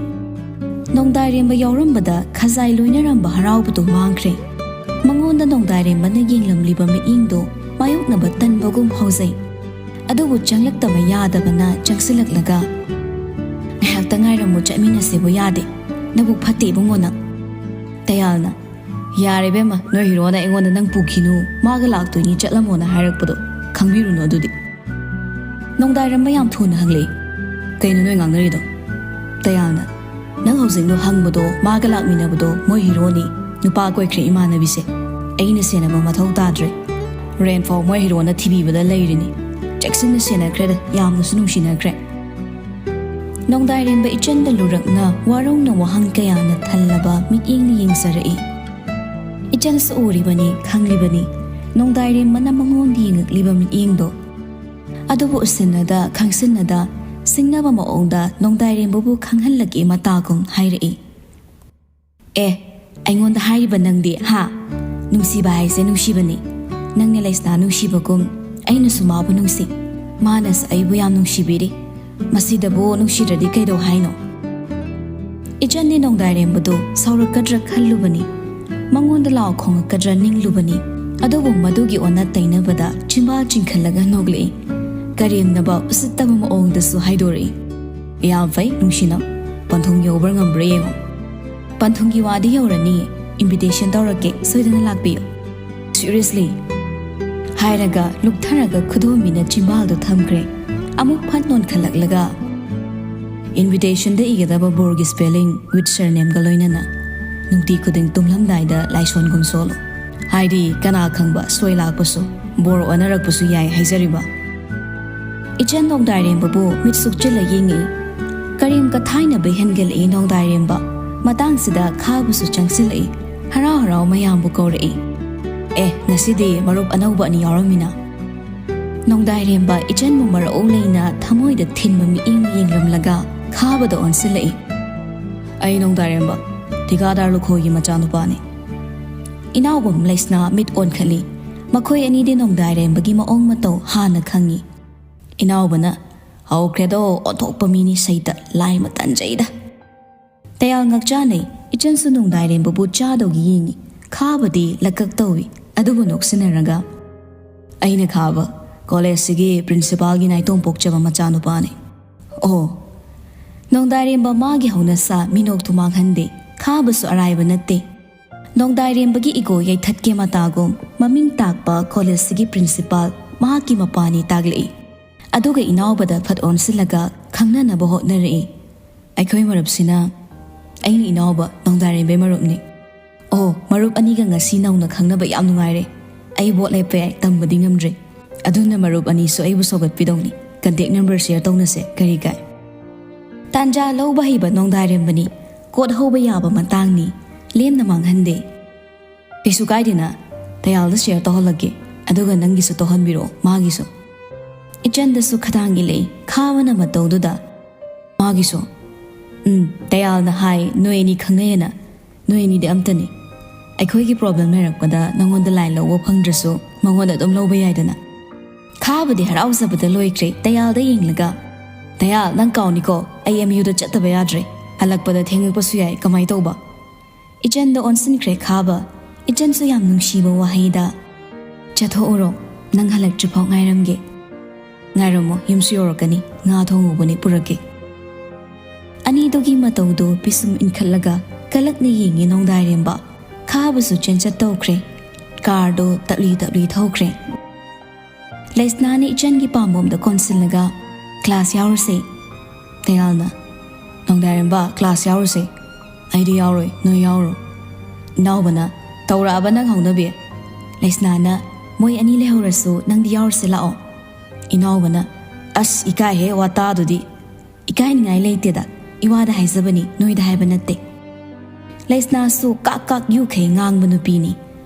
ꯅꯣꯡꯗꯥꯏꯔꯦꯝꯕ ꯌꯥꯎꯔꯝꯕꯗ ꯈꯖꯥꯏ ꯂꯣꯏꯅꯔꯝꯕ ꯍꯔꯥꯎꯕꯗꯨ ꯃꯥꯡꯈ꯭ꯔꯦ꯫ ꯃꯉꯣꯟꯗ ꯅꯣꯡꯗꯥꯏꯔꯦꯝꯕꯅ ꯌꯦꯡꯂꯝꯂꯤꯕ ꯃꯤꯠꯌꯦꯡꯗꯨ ꯃꯥꯌꯣꯛꯅꯕ ꯇꯟꯕꯒꯨꯝ ꯍꯧꯖꯩ꯫ ꯑꯗꯨꯕꯨ ꯆꯪꯂꯛꯇꯕ ꯌꯥꯗꯕꯅ ꯆꯪꯁꯤꯜꯂꯛꯂꯒ, "ꯉꯥꯏꯍꯥꯛꯇ ꯉꯥꯏꯔꯝꯃꯨ, ꯆꯠꯃꯤꯟꯅꯁꯦꯕꯨ ꯌꯥꯗꯦ꯫ ꯅꯕꯨꯛ ꯐꯠꯇꯦ ꯏꯕꯨꯡꯉꯣ ꯅꯪ꯫" ꯇꯌꯥꯜꯅ, "ꯌꯥꯔꯦ ꯏꯕꯦꯝꯃ, ꯅꯣꯏ ꯍꯤꯔꯣꯅ ꯑꯩꯉꯣꯟꯗ 'ꯅꯪ ꯄꯨꯈꯤꯅꯨ, ꯃꯥꯒ ꯂꯥꯛꯇꯣꯏꯅꯤ, ꯆꯠꯂꯝꯃꯣꯅ ꯍꯥꯏꯔꯛꯄꯗꯣ ꯈꯪꯕꯤꯔꯨꯅꯨ ꯑꯗꯨꯗꯤ꯫" ꯅꯣꯡꯗꯥꯏꯔꯝꯕ ꯌꯥꯝ ꯊꯨꯅ ꯍꯪꯂꯛꯏ, "ꯀꯩꯅꯣ ꯅꯣꯏ ꯉꯥꯡꯅꯔꯤꯗꯣ?" ꯇꯌꯥꯜꯅ, "ꯅꯪ ꯍꯧꯖꯤꯛ ꯅꯣ ꯍꯪꯕꯗꯣ, ꯃꯥꯒ ꯂꯥꯛꯃꯤꯟꯅꯕꯗꯣ ꯃꯣꯏ ꯍꯤꯔꯣꯅꯤ, ꯅꯨꯄꯥ ꯀꯣꯏꯈ꯭ꯔꯦ ꯏꯃꯥꯟꯅꯕꯤꯁꯦ꯫ ꯑꯩꯅ ꯁꯦꯟꯅꯕ ꯃꯊꯧ ꯇꯥꯗ꯭ꯔꯦ꯫ ꯔꯦꯟꯐꯥꯎ ꯃꯣꯏ ꯍꯤꯔꯣꯅ ꯊꯤꯕꯤꯕꯗ ꯂꯩꯔꯤꯅꯤ꯫ ꯆꯦꯛꯁꯤꯟꯅ ꯁꯦꯟꯅꯈ꯭ꯔꯦꯗ, ꯌꯥꯝꯅꯁꯨ ꯅꯨꯡꯁꯤꯅꯈ꯭ꯔꯦ꯫" ꯅꯣꯡꯗꯥꯏꯔꯦꯝꯕ ꯏꯆꯟꯗ ꯂꯨꯔꯛꯅ ꯋꯥꯔꯧꯅ ꯋꯥꯍꯪ ꯀꯌꯥꯅ ꯊꯜꯂꯕ ꯃꯤꯠꯌꯦꯡꯅ ꯌꯦꯡꯖꯔꯛꯏ꯫ ꯏꯆꯟꯁꯨ ꯎꯔꯤꯕꯅꯤ, ꯈꯪꯂꯤꯕꯅꯤ꯫ ꯅꯣꯡꯗꯥꯏꯔꯦꯝꯕꯅ ꯃꯉꯣꯟꯗ ꯌꯦꯡꯉꯛꯂꯤꯕ ꯃꯤꯠꯌꯦꯡꯗꯣ꯫ ꯑꯗꯨꯕꯨ ꯎꯁꯤꯟꯅꯗ ꯈꯪꯁꯤꯟꯅꯗ ꯁꯤꯡꯅꯕ ꯃꯑꯣꯡꯗ ꯅꯣꯡꯗꯥꯏꯔꯦꯝꯕꯕꯨ ꯈꯪꯍꯜꯂꯒꯦ ꯃꯇꯥꯒꯨꯝ ꯍꯥꯏꯔꯛꯏ꯫ "ꯑꯦ, ꯑꯩꯉꯣꯟꯗ ꯍꯥꯏꯔꯤꯕ ꯅꯪꯗꯤ, ꯍꯥ? ꯅꯨꯡꯁꯤꯕ ꯍꯥꯏꯁꯦ ꯅꯨꯡꯁꯤꯕꯅꯤ꯫ ꯅꯪꯅ ꯂꯩꯁꯅꯥ ꯅꯨꯡꯁꯤꯕꯒꯨꯝ ꯑꯩꯅꯁꯨ ꯃꯥꯕꯨ ꯅꯨꯡꯁꯤ꯫ ꯃꯥꯅꯁꯨ ꯑꯩꯕꯨ ꯌꯥꯝ ꯅꯨꯡꯁꯤꯕꯤꯔꯤ꯫ ꯃꯁꯤꯗꯕꯨ ꯅꯨꯡꯁꯤꯗ꯭ꯔꯗꯤ ꯀꯩꯗꯧ ꯍꯥꯏꯅꯣ?" ꯏꯆꯟꯗꯤ ꯅꯣꯡꯗꯥꯏꯔꯦꯝꯕꯗꯨ ꯁꯥꯎꯔꯛꯀꯗ꯭ꯔꯥ ꯈꯜꯂꯨꯕꯅꯤ, ꯃꯉꯣꯟꯗ ꯂꯥꯎ ꯈꯣꯡꯉꯛꯀꯗ꯭ꯔꯥ ꯅꯤꯡꯂꯨꯕꯅꯤ꯫ ꯑꯗꯨꯕꯨ ꯃꯗꯨꯒꯤ ꯑꯣꯟꯅ ꯇꯩꯅꯕꯗ ꯆꯤꯝꯕꯥꯜ ꯆꯤꯡꯈꯠꯂꯒ ꯅꯣꯛꯂꯛꯏ꯫ ꯀꯔꯦꯝꯅꯕ ꯎꯁꯤꯠꯇꯕ ꯃꯑꯣꯡꯗꯁꯨ ꯍꯥꯏꯗꯣꯔꯛꯏ꯫ "ꯌꯥꯝ ꯐꯩ, ꯅꯨꯡꯁꯤꯅꯝ꯫ ꯄꯟꯊꯨꯡ ꯌꯧꯕ꯭ꯔꯥ ꯉꯝꯕ꯭ꯔꯥ ꯌꯦꯡꯉꯣ꯫ ꯄꯟꯊꯨꯡꯒꯤ ꯋꯥꯗꯤ ꯌꯧꯔꯅꯤ, invitation ꯇꯧꯔꯛꯀꯦ, ꯁꯣꯏꯗꯅ ꯂꯥꯛꯄꯤꯌꯨ꯫ Seriously?" ꯍꯥꯏꯔꯒ ꯂꯨꯞꯊꯔꯒ ꯈꯨꯗꯣꯝꯕꯤꯅ ꯆꯤꯝꯕꯥꯜꯗꯨ ꯊꯝꯈ꯭ꯔꯦ꯫ ꯑꯃꯨꯛ ꯐꯠ ꯅꯣꯟꯈꯠꯂꯛꯂꯒ, "Invitationꯗ ꯏꯒꯗꯕ ꯕꯣꯔꯒꯤ spelling with surnameꯒ ꯂꯣꯏꯅꯅ ꯅꯨꯡꯇꯤ ꯈꯨꯗꯤꯡ ꯇꯨꯝꯂꯝꯗꯥꯏꯗ ꯂꯥꯏꯁꯣꯟꯒꯨꯝ ꯁꯣꯜꯂꯨ꯫ ꯍꯥꯏꯗꯤ ꯀꯅꯥ ꯈꯪꯕ ꯁꯣꯏ ꯂꯥꯛꯄꯁꯨ, ꯕꯣꯔ ꯑꯣꯟꯅꯔꯛꯄꯁꯨ ꯌꯥꯏ ꯍꯥꯏꯖꯔꯤꯕ꯫" ꯏꯆꯟ ꯅꯣꯡꯗꯥꯏꯔꯦꯝꯕꯕꯨ ꯃꯤꯠ ꯁꯨꯛꯆꯤꯜꯂ ꯌꯦꯡꯉꯤ꯫ ꯀꯔꯦꯝ ꯀꯊꯥꯏꯅꯕ ꯍꯦꯟꯒꯠꯂꯛꯏ ꯅꯣꯡꯗꯥꯏꯔꯦꯝꯕ꯫ ꯃꯇꯥꯡꯁꯤꯗ ꯈꯥꯕꯁꯨ ꯆꯪꯁꯤꯜꯂꯛꯏ꯫ ꯍꯔꯥꯎ ꯍꯔꯥꯎ ꯃꯌꯥꯝꯕꯨ ꯀꯧꯔꯛꯏ꯫ "ꯑꯦ, ꯉꯁꯤꯗꯤ ꯃꯔꯨꯞ ꯑꯅꯧꯕ ꯑꯅꯤ ꯌꯥꯎꯔꯝꯃꯤꯅ?" ꯅꯣꯡꯗꯥꯏꯔꯦꯝꯕ ꯏꯆꯟꯕꯨ ꯃꯔꯧ ꯂꯩꯅ ꯊꯃꯣꯏꯗ ꯊꯤꯟꯕ ꯃꯤꯠꯌꯦꯡ ꯌꯦꯡꯂꯝꯂꯒ ꯈꯥꯕꯗ ꯑꯣꯟꯁꯤꯜꯂꯛꯏ꯫ "ꯑꯩ ꯅꯣꯡꯗꯥꯏꯔꯦꯝꯕ, ꯊꯤꯀꯥꯗꯥꯔ ꯂꯨꯈꯣꯏꯒꯤ ꯃꯆꯥꯅꯨꯄꯥꯅꯤ꯫" ꯏꯅꯥꯎꯕꯝ ꯂꯩꯁꯅꯥ ꯃꯤꯠ ꯑꯣꯟꯈꯠꯂꯤ꯫ ꯃꯈꯣꯏ ꯑꯅꯤꯗꯤ ꯅꯣꯡꯗꯥꯏꯔꯦꯝꯕꯒꯤ ꯃꯑꯣꯡ ꯃꯇꯧ ꯍꯥꯟꯅ ꯈꯪꯉꯤ꯫ ꯏꯅꯥꯎꯕꯅ, "ꯍꯧꯈ꯭ꯔꯦꯗꯣ, ꯑꯣꯟꯊꯣꯛꯄ ꯃꯤꯅꯤ ꯁꯩꯇ, ꯂꯥꯏ ꯃꯇꯟꯖꯩꯗ꯫" ꯇꯌꯥꯜ ꯉꯛꯆꯥꯅꯩ꯫ ꯏꯆꯟꯁꯨ ꯅꯣꯡꯗꯥꯏꯔꯦꯝꯕꯕꯨ ꯆꯥꯗꯧꯒꯤ ꯌꯦꯡꯉꯤ꯫ ꯈꯥꯕꯗꯤ ꯂꯀꯛ ꯇꯧꯏ, ꯑꯗꯨꯕꯨ ꯅꯣꯛꯁꯤꯟꯅꯔꯒ, "ꯑꯩꯅ ꯈꯥꯕ ꯀꯣꯂꯦꯖꯁꯤꯒꯤ principalꯒꯤ ꯅꯥꯏꯇꯣꯝ ꯄꯣꯛꯆꯕ ꯃꯆꯥꯅꯨꯄꯥꯅꯤ꯫" ꯑꯣ, ꯅꯣꯡꯗꯥꯏꯔꯦꯝꯕ ꯃꯥꯒꯤ ꯍꯧꯅꯁꯥ ꯃꯤꯅꯣꯛꯇꯨ ꯃꯥꯡꯍꯟꯗꯦ꯫ ꯈꯥꯕꯁꯨ ꯑꯔꯥꯏꯕ ꯅꯠꯇꯦ꯫ ꯅꯣꯡꯗꯥꯏꯔꯦꯝꯕꯒꯤ ego ꯌꯩꯊꯠꯀꯦ ꯃꯇꯥꯒꯨꯝ ꯃꯃꯤꯡ ꯇꯥꯛꯄ ꯀꯣꯂꯦꯖꯁꯤꯒꯤ principal ꯃꯍꯥꯛꯀꯤ ꯃꯄꯥꯅꯤ ꯇꯥꯛꯂꯛꯏ꯫ ꯑꯗꯨꯒ ꯏꯅꯥꯎꯕꯗ ꯐꯠ ꯑꯣꯟꯁꯤꯜꯂꯒ ꯈꯪꯅꯅꯕ ꯍꯣꯠꯅꯔꯛꯏ꯫ "ꯑꯩꯈꯣꯏ ꯃꯔꯨꯞꯁꯤꯅ ꯑꯩꯅ ꯏꯅꯥꯎꯕ ꯅꯣꯡꯗꯥꯏꯔꯦꯝꯕꯩ ꯃꯔꯨꯞꯅꯤ꯫" "ꯑꯣ, ꯃꯔꯨꯞ ꯑꯅꯤꯒ ꯉꯁꯤ ꯅꯧꯅ ꯈꯪꯅꯕ ꯌꯥꯝ ꯅꯨꯡꯉꯥꯏꯔꯦ꯫ ꯑꯩ ꯚꯣꯠ ꯂꯦꯞꯄ ꯌꯥꯏ, ꯇꯝꯕꯗꯤ ꯉꯝꯗ꯭ꯔꯦ꯫ ꯑꯗꯨꯅ ꯃꯔꯨꯞ ꯑꯅꯤꯁꯨ ꯑꯩꯕꯨ ꯁꯧꯒꯠꯄꯤꯗꯧꯅꯤ꯫ Contact number share ꯇꯧꯅꯁꯦ, ꯀꯔꯤ ꯀꯥꯏ?" ꯇꯥꯟꯖꯥ ꯂꯧꯕ ꯍꯩꯕ ꯅꯣꯡꯗꯥꯏꯔꯦꯝꯕꯅꯤ꯫ ꯀꯣꯠ ꯍꯧꯕ ꯌꯥꯕ ꯃꯇꯥꯡꯅꯤ꯫ ꯂꯦꯝꯅ ꯃꯥꯡꯍꯟꯗꯦ꯫ "ꯀꯩꯁꯨ ꯀꯥꯏꯗꯦꯅ, ꯇꯌꯥꯜꯗ ꯁꯤꯌꯔ ꯇꯧꯍꯜꯂꯛꯀꯦ, ꯑꯗꯨꯒ ꯅꯪꯒꯤꯁꯨ ꯇꯧꯍꯟꯕꯤꯔꯛꯑꯣ ꯃꯥꯒꯤꯁꯨ꯫ ꯏꯆꯟꯗꯁꯨ ꯈꯗꯥꯡ ꯏꯜꯂꯛꯏ ꯈꯥꯕꯅ ꯃꯇꯧꯗꯨꯗ꯫ ꯃꯥꯒꯤꯁꯨ꯫ ꯎꯝ, ꯇꯌꯥꯜꯅ ꯍꯥꯏ, ꯅꯣꯏ ꯑꯅꯤ ꯈꯪꯅꯩꯌꯦꯅ꯫ ꯅꯣꯏ ꯑꯅꯤꯗꯤ ꯑꯝꯇꯅꯤ꯫ ꯑꯩꯈꯣꯏꯒꯤ ꯄ꯭ꯔꯣꯕ꯭ꯂꯦꯝ ꯂꯩꯔꯛꯄꯗ ꯅꯉꯣꯟꯗ ꯂꯥꯏꯟ ꯂꯧꯕ ꯐꯪꯗ꯭ꯔꯁꯨ ꯃꯉꯣꯟꯗ ꯑꯗꯨꯝ ꯂꯧꯕ ꯌꯥꯏꯗꯅ꯫ ꯈꯥꯕꯗꯤ ꯍꯔꯥꯎꯖꯕꯗ ꯂꯣꯏꯈ꯭ꯔꯦ ꯇꯌꯥꯜꯗ ꯌꯦꯡꯂꯒ꯫ "ꯇꯌꯥꯜ, ꯅꯪ ꯀꯥꯎꯅꯤꯀꯣ, ꯑꯩ ꯑꯦꯝ ꯌꯨꯗ ꯆꯠꯇꯕ ꯌꯥꯗ꯭ꯔꯦ꯫ ꯍꯜꯂꯛꯄꯗ ꯊꯦꯡꯂꯛꯄꯁꯨ ꯌꯥꯏ, ꯀꯃꯥꯏ ꯇꯧꯕ?" ꯏꯆꯟꯗ ꯑꯣꯟꯁꯤꯟꯈ꯭ꯔꯦ ꯈꯥꯕ꯫ ꯏꯆꯟꯁꯨ ꯌꯥꯝ ꯅꯨꯡꯁꯤꯕ ꯋꯥꯍꯩꯗ, "ꯆꯠꯊꯣꯛꯎꯔꯣ, ꯅꯪ ꯍꯜꯂꯛꯇ꯭ꯔꯤꯐꯥꯎ ꯉꯥꯏꯔꯝꯒꯦ꯫ ꯉꯥꯏꯔꯝꯃꯣ, ꯌꯨꯝꯁꯨ ꯌꯧꯔꯛꯀꯅꯤ, ꯉꯥ ꯊꯣꯡꯉꯨꯕꯅꯦ, ꯄꯨꯔꯛꯀꯦ꯫" ꯑꯅꯤꯗꯨꯒꯤ ꯃꯇꯧꯗꯨ ꯄꯤꯁꯨꯝ ꯏꯟꯈꯠꯂꯒ ꯀꯂꯛꯅ ꯌꯦꯡꯉꯤ ꯅꯣꯡꯗꯥꯏꯔꯦꯝꯕ꯫ ꯈꯥꯕꯁꯨ ꯆꯦꯟꯆꯠ ꯇꯧꯈ꯭ꯔꯦ꯫ ꯀꯥꯔꯗꯨ ꯇꯞꯂꯤ ꯇꯞꯂꯤ ꯊꯧꯈ꯭ꯔꯦ꯫ ꯂꯩꯁꯅꯥꯅ ꯏꯆꯟꯒꯤ ꯄꯥꯝꯕꯣꯝꯗ ꯀꯣꯟꯁꯤꯜꯂꯒ, "ꯀ꯭ꯂꯥꯁ ꯌꯥꯎꯔꯨꯁꯦ꯫" ꯇꯌꯥꯜꯅ, "ꯅꯣꯡꯗꯥꯏꯔꯦꯝꯕ, ꯀ꯭ꯂꯥꯁ ꯌꯥꯎꯔꯨꯁꯦ꯫" "ꯑꯩꯗꯤ ꯌꯥꯎꯔꯣꯏ, ꯅꯣꯏ ꯌꯥꯎꯔꯣ꯫" ꯏꯅꯥꯎꯕꯅ, "ꯇꯧꯔꯛꯑꯕ ꯅꯪ ꯍꯧꯅꯕꯤ?" ꯂꯩꯁꯅꯥꯅ, "ꯃꯣꯏ ꯑꯅꯤ ꯂꯩꯍꯧꯔꯁꯨ ꯅꯪꯗꯤ ꯌꯥꯎꯔꯨꯁꯦ ꯂꯥꯛꯑꯣ꯫" ꯏꯅꯥꯎꯕꯅ, "ꯑꯁ, ꯏꯀꯥꯏꯍꯦ ꯋꯥꯇꯥꯗꯨꯗꯤ꯫" "ꯏꯀꯥꯏꯅꯤꯡꯉꯥꯏ ꯂꯩꯇꯦꯗ, ꯏꯋꯥꯗ ꯍꯥꯏꯖꯕꯅꯤ, ꯅꯣꯏꯗ ꯍꯥꯏꯕ ꯅꯠꯇꯦ꯫" ꯂꯩꯁꯅꯥꯁꯨ ꯀꯥꯛ ꯀꯥꯛ ꯌꯨꯈꯩ ꯉꯥꯡꯕ ꯅꯨꯄꯤꯅꯤ꯫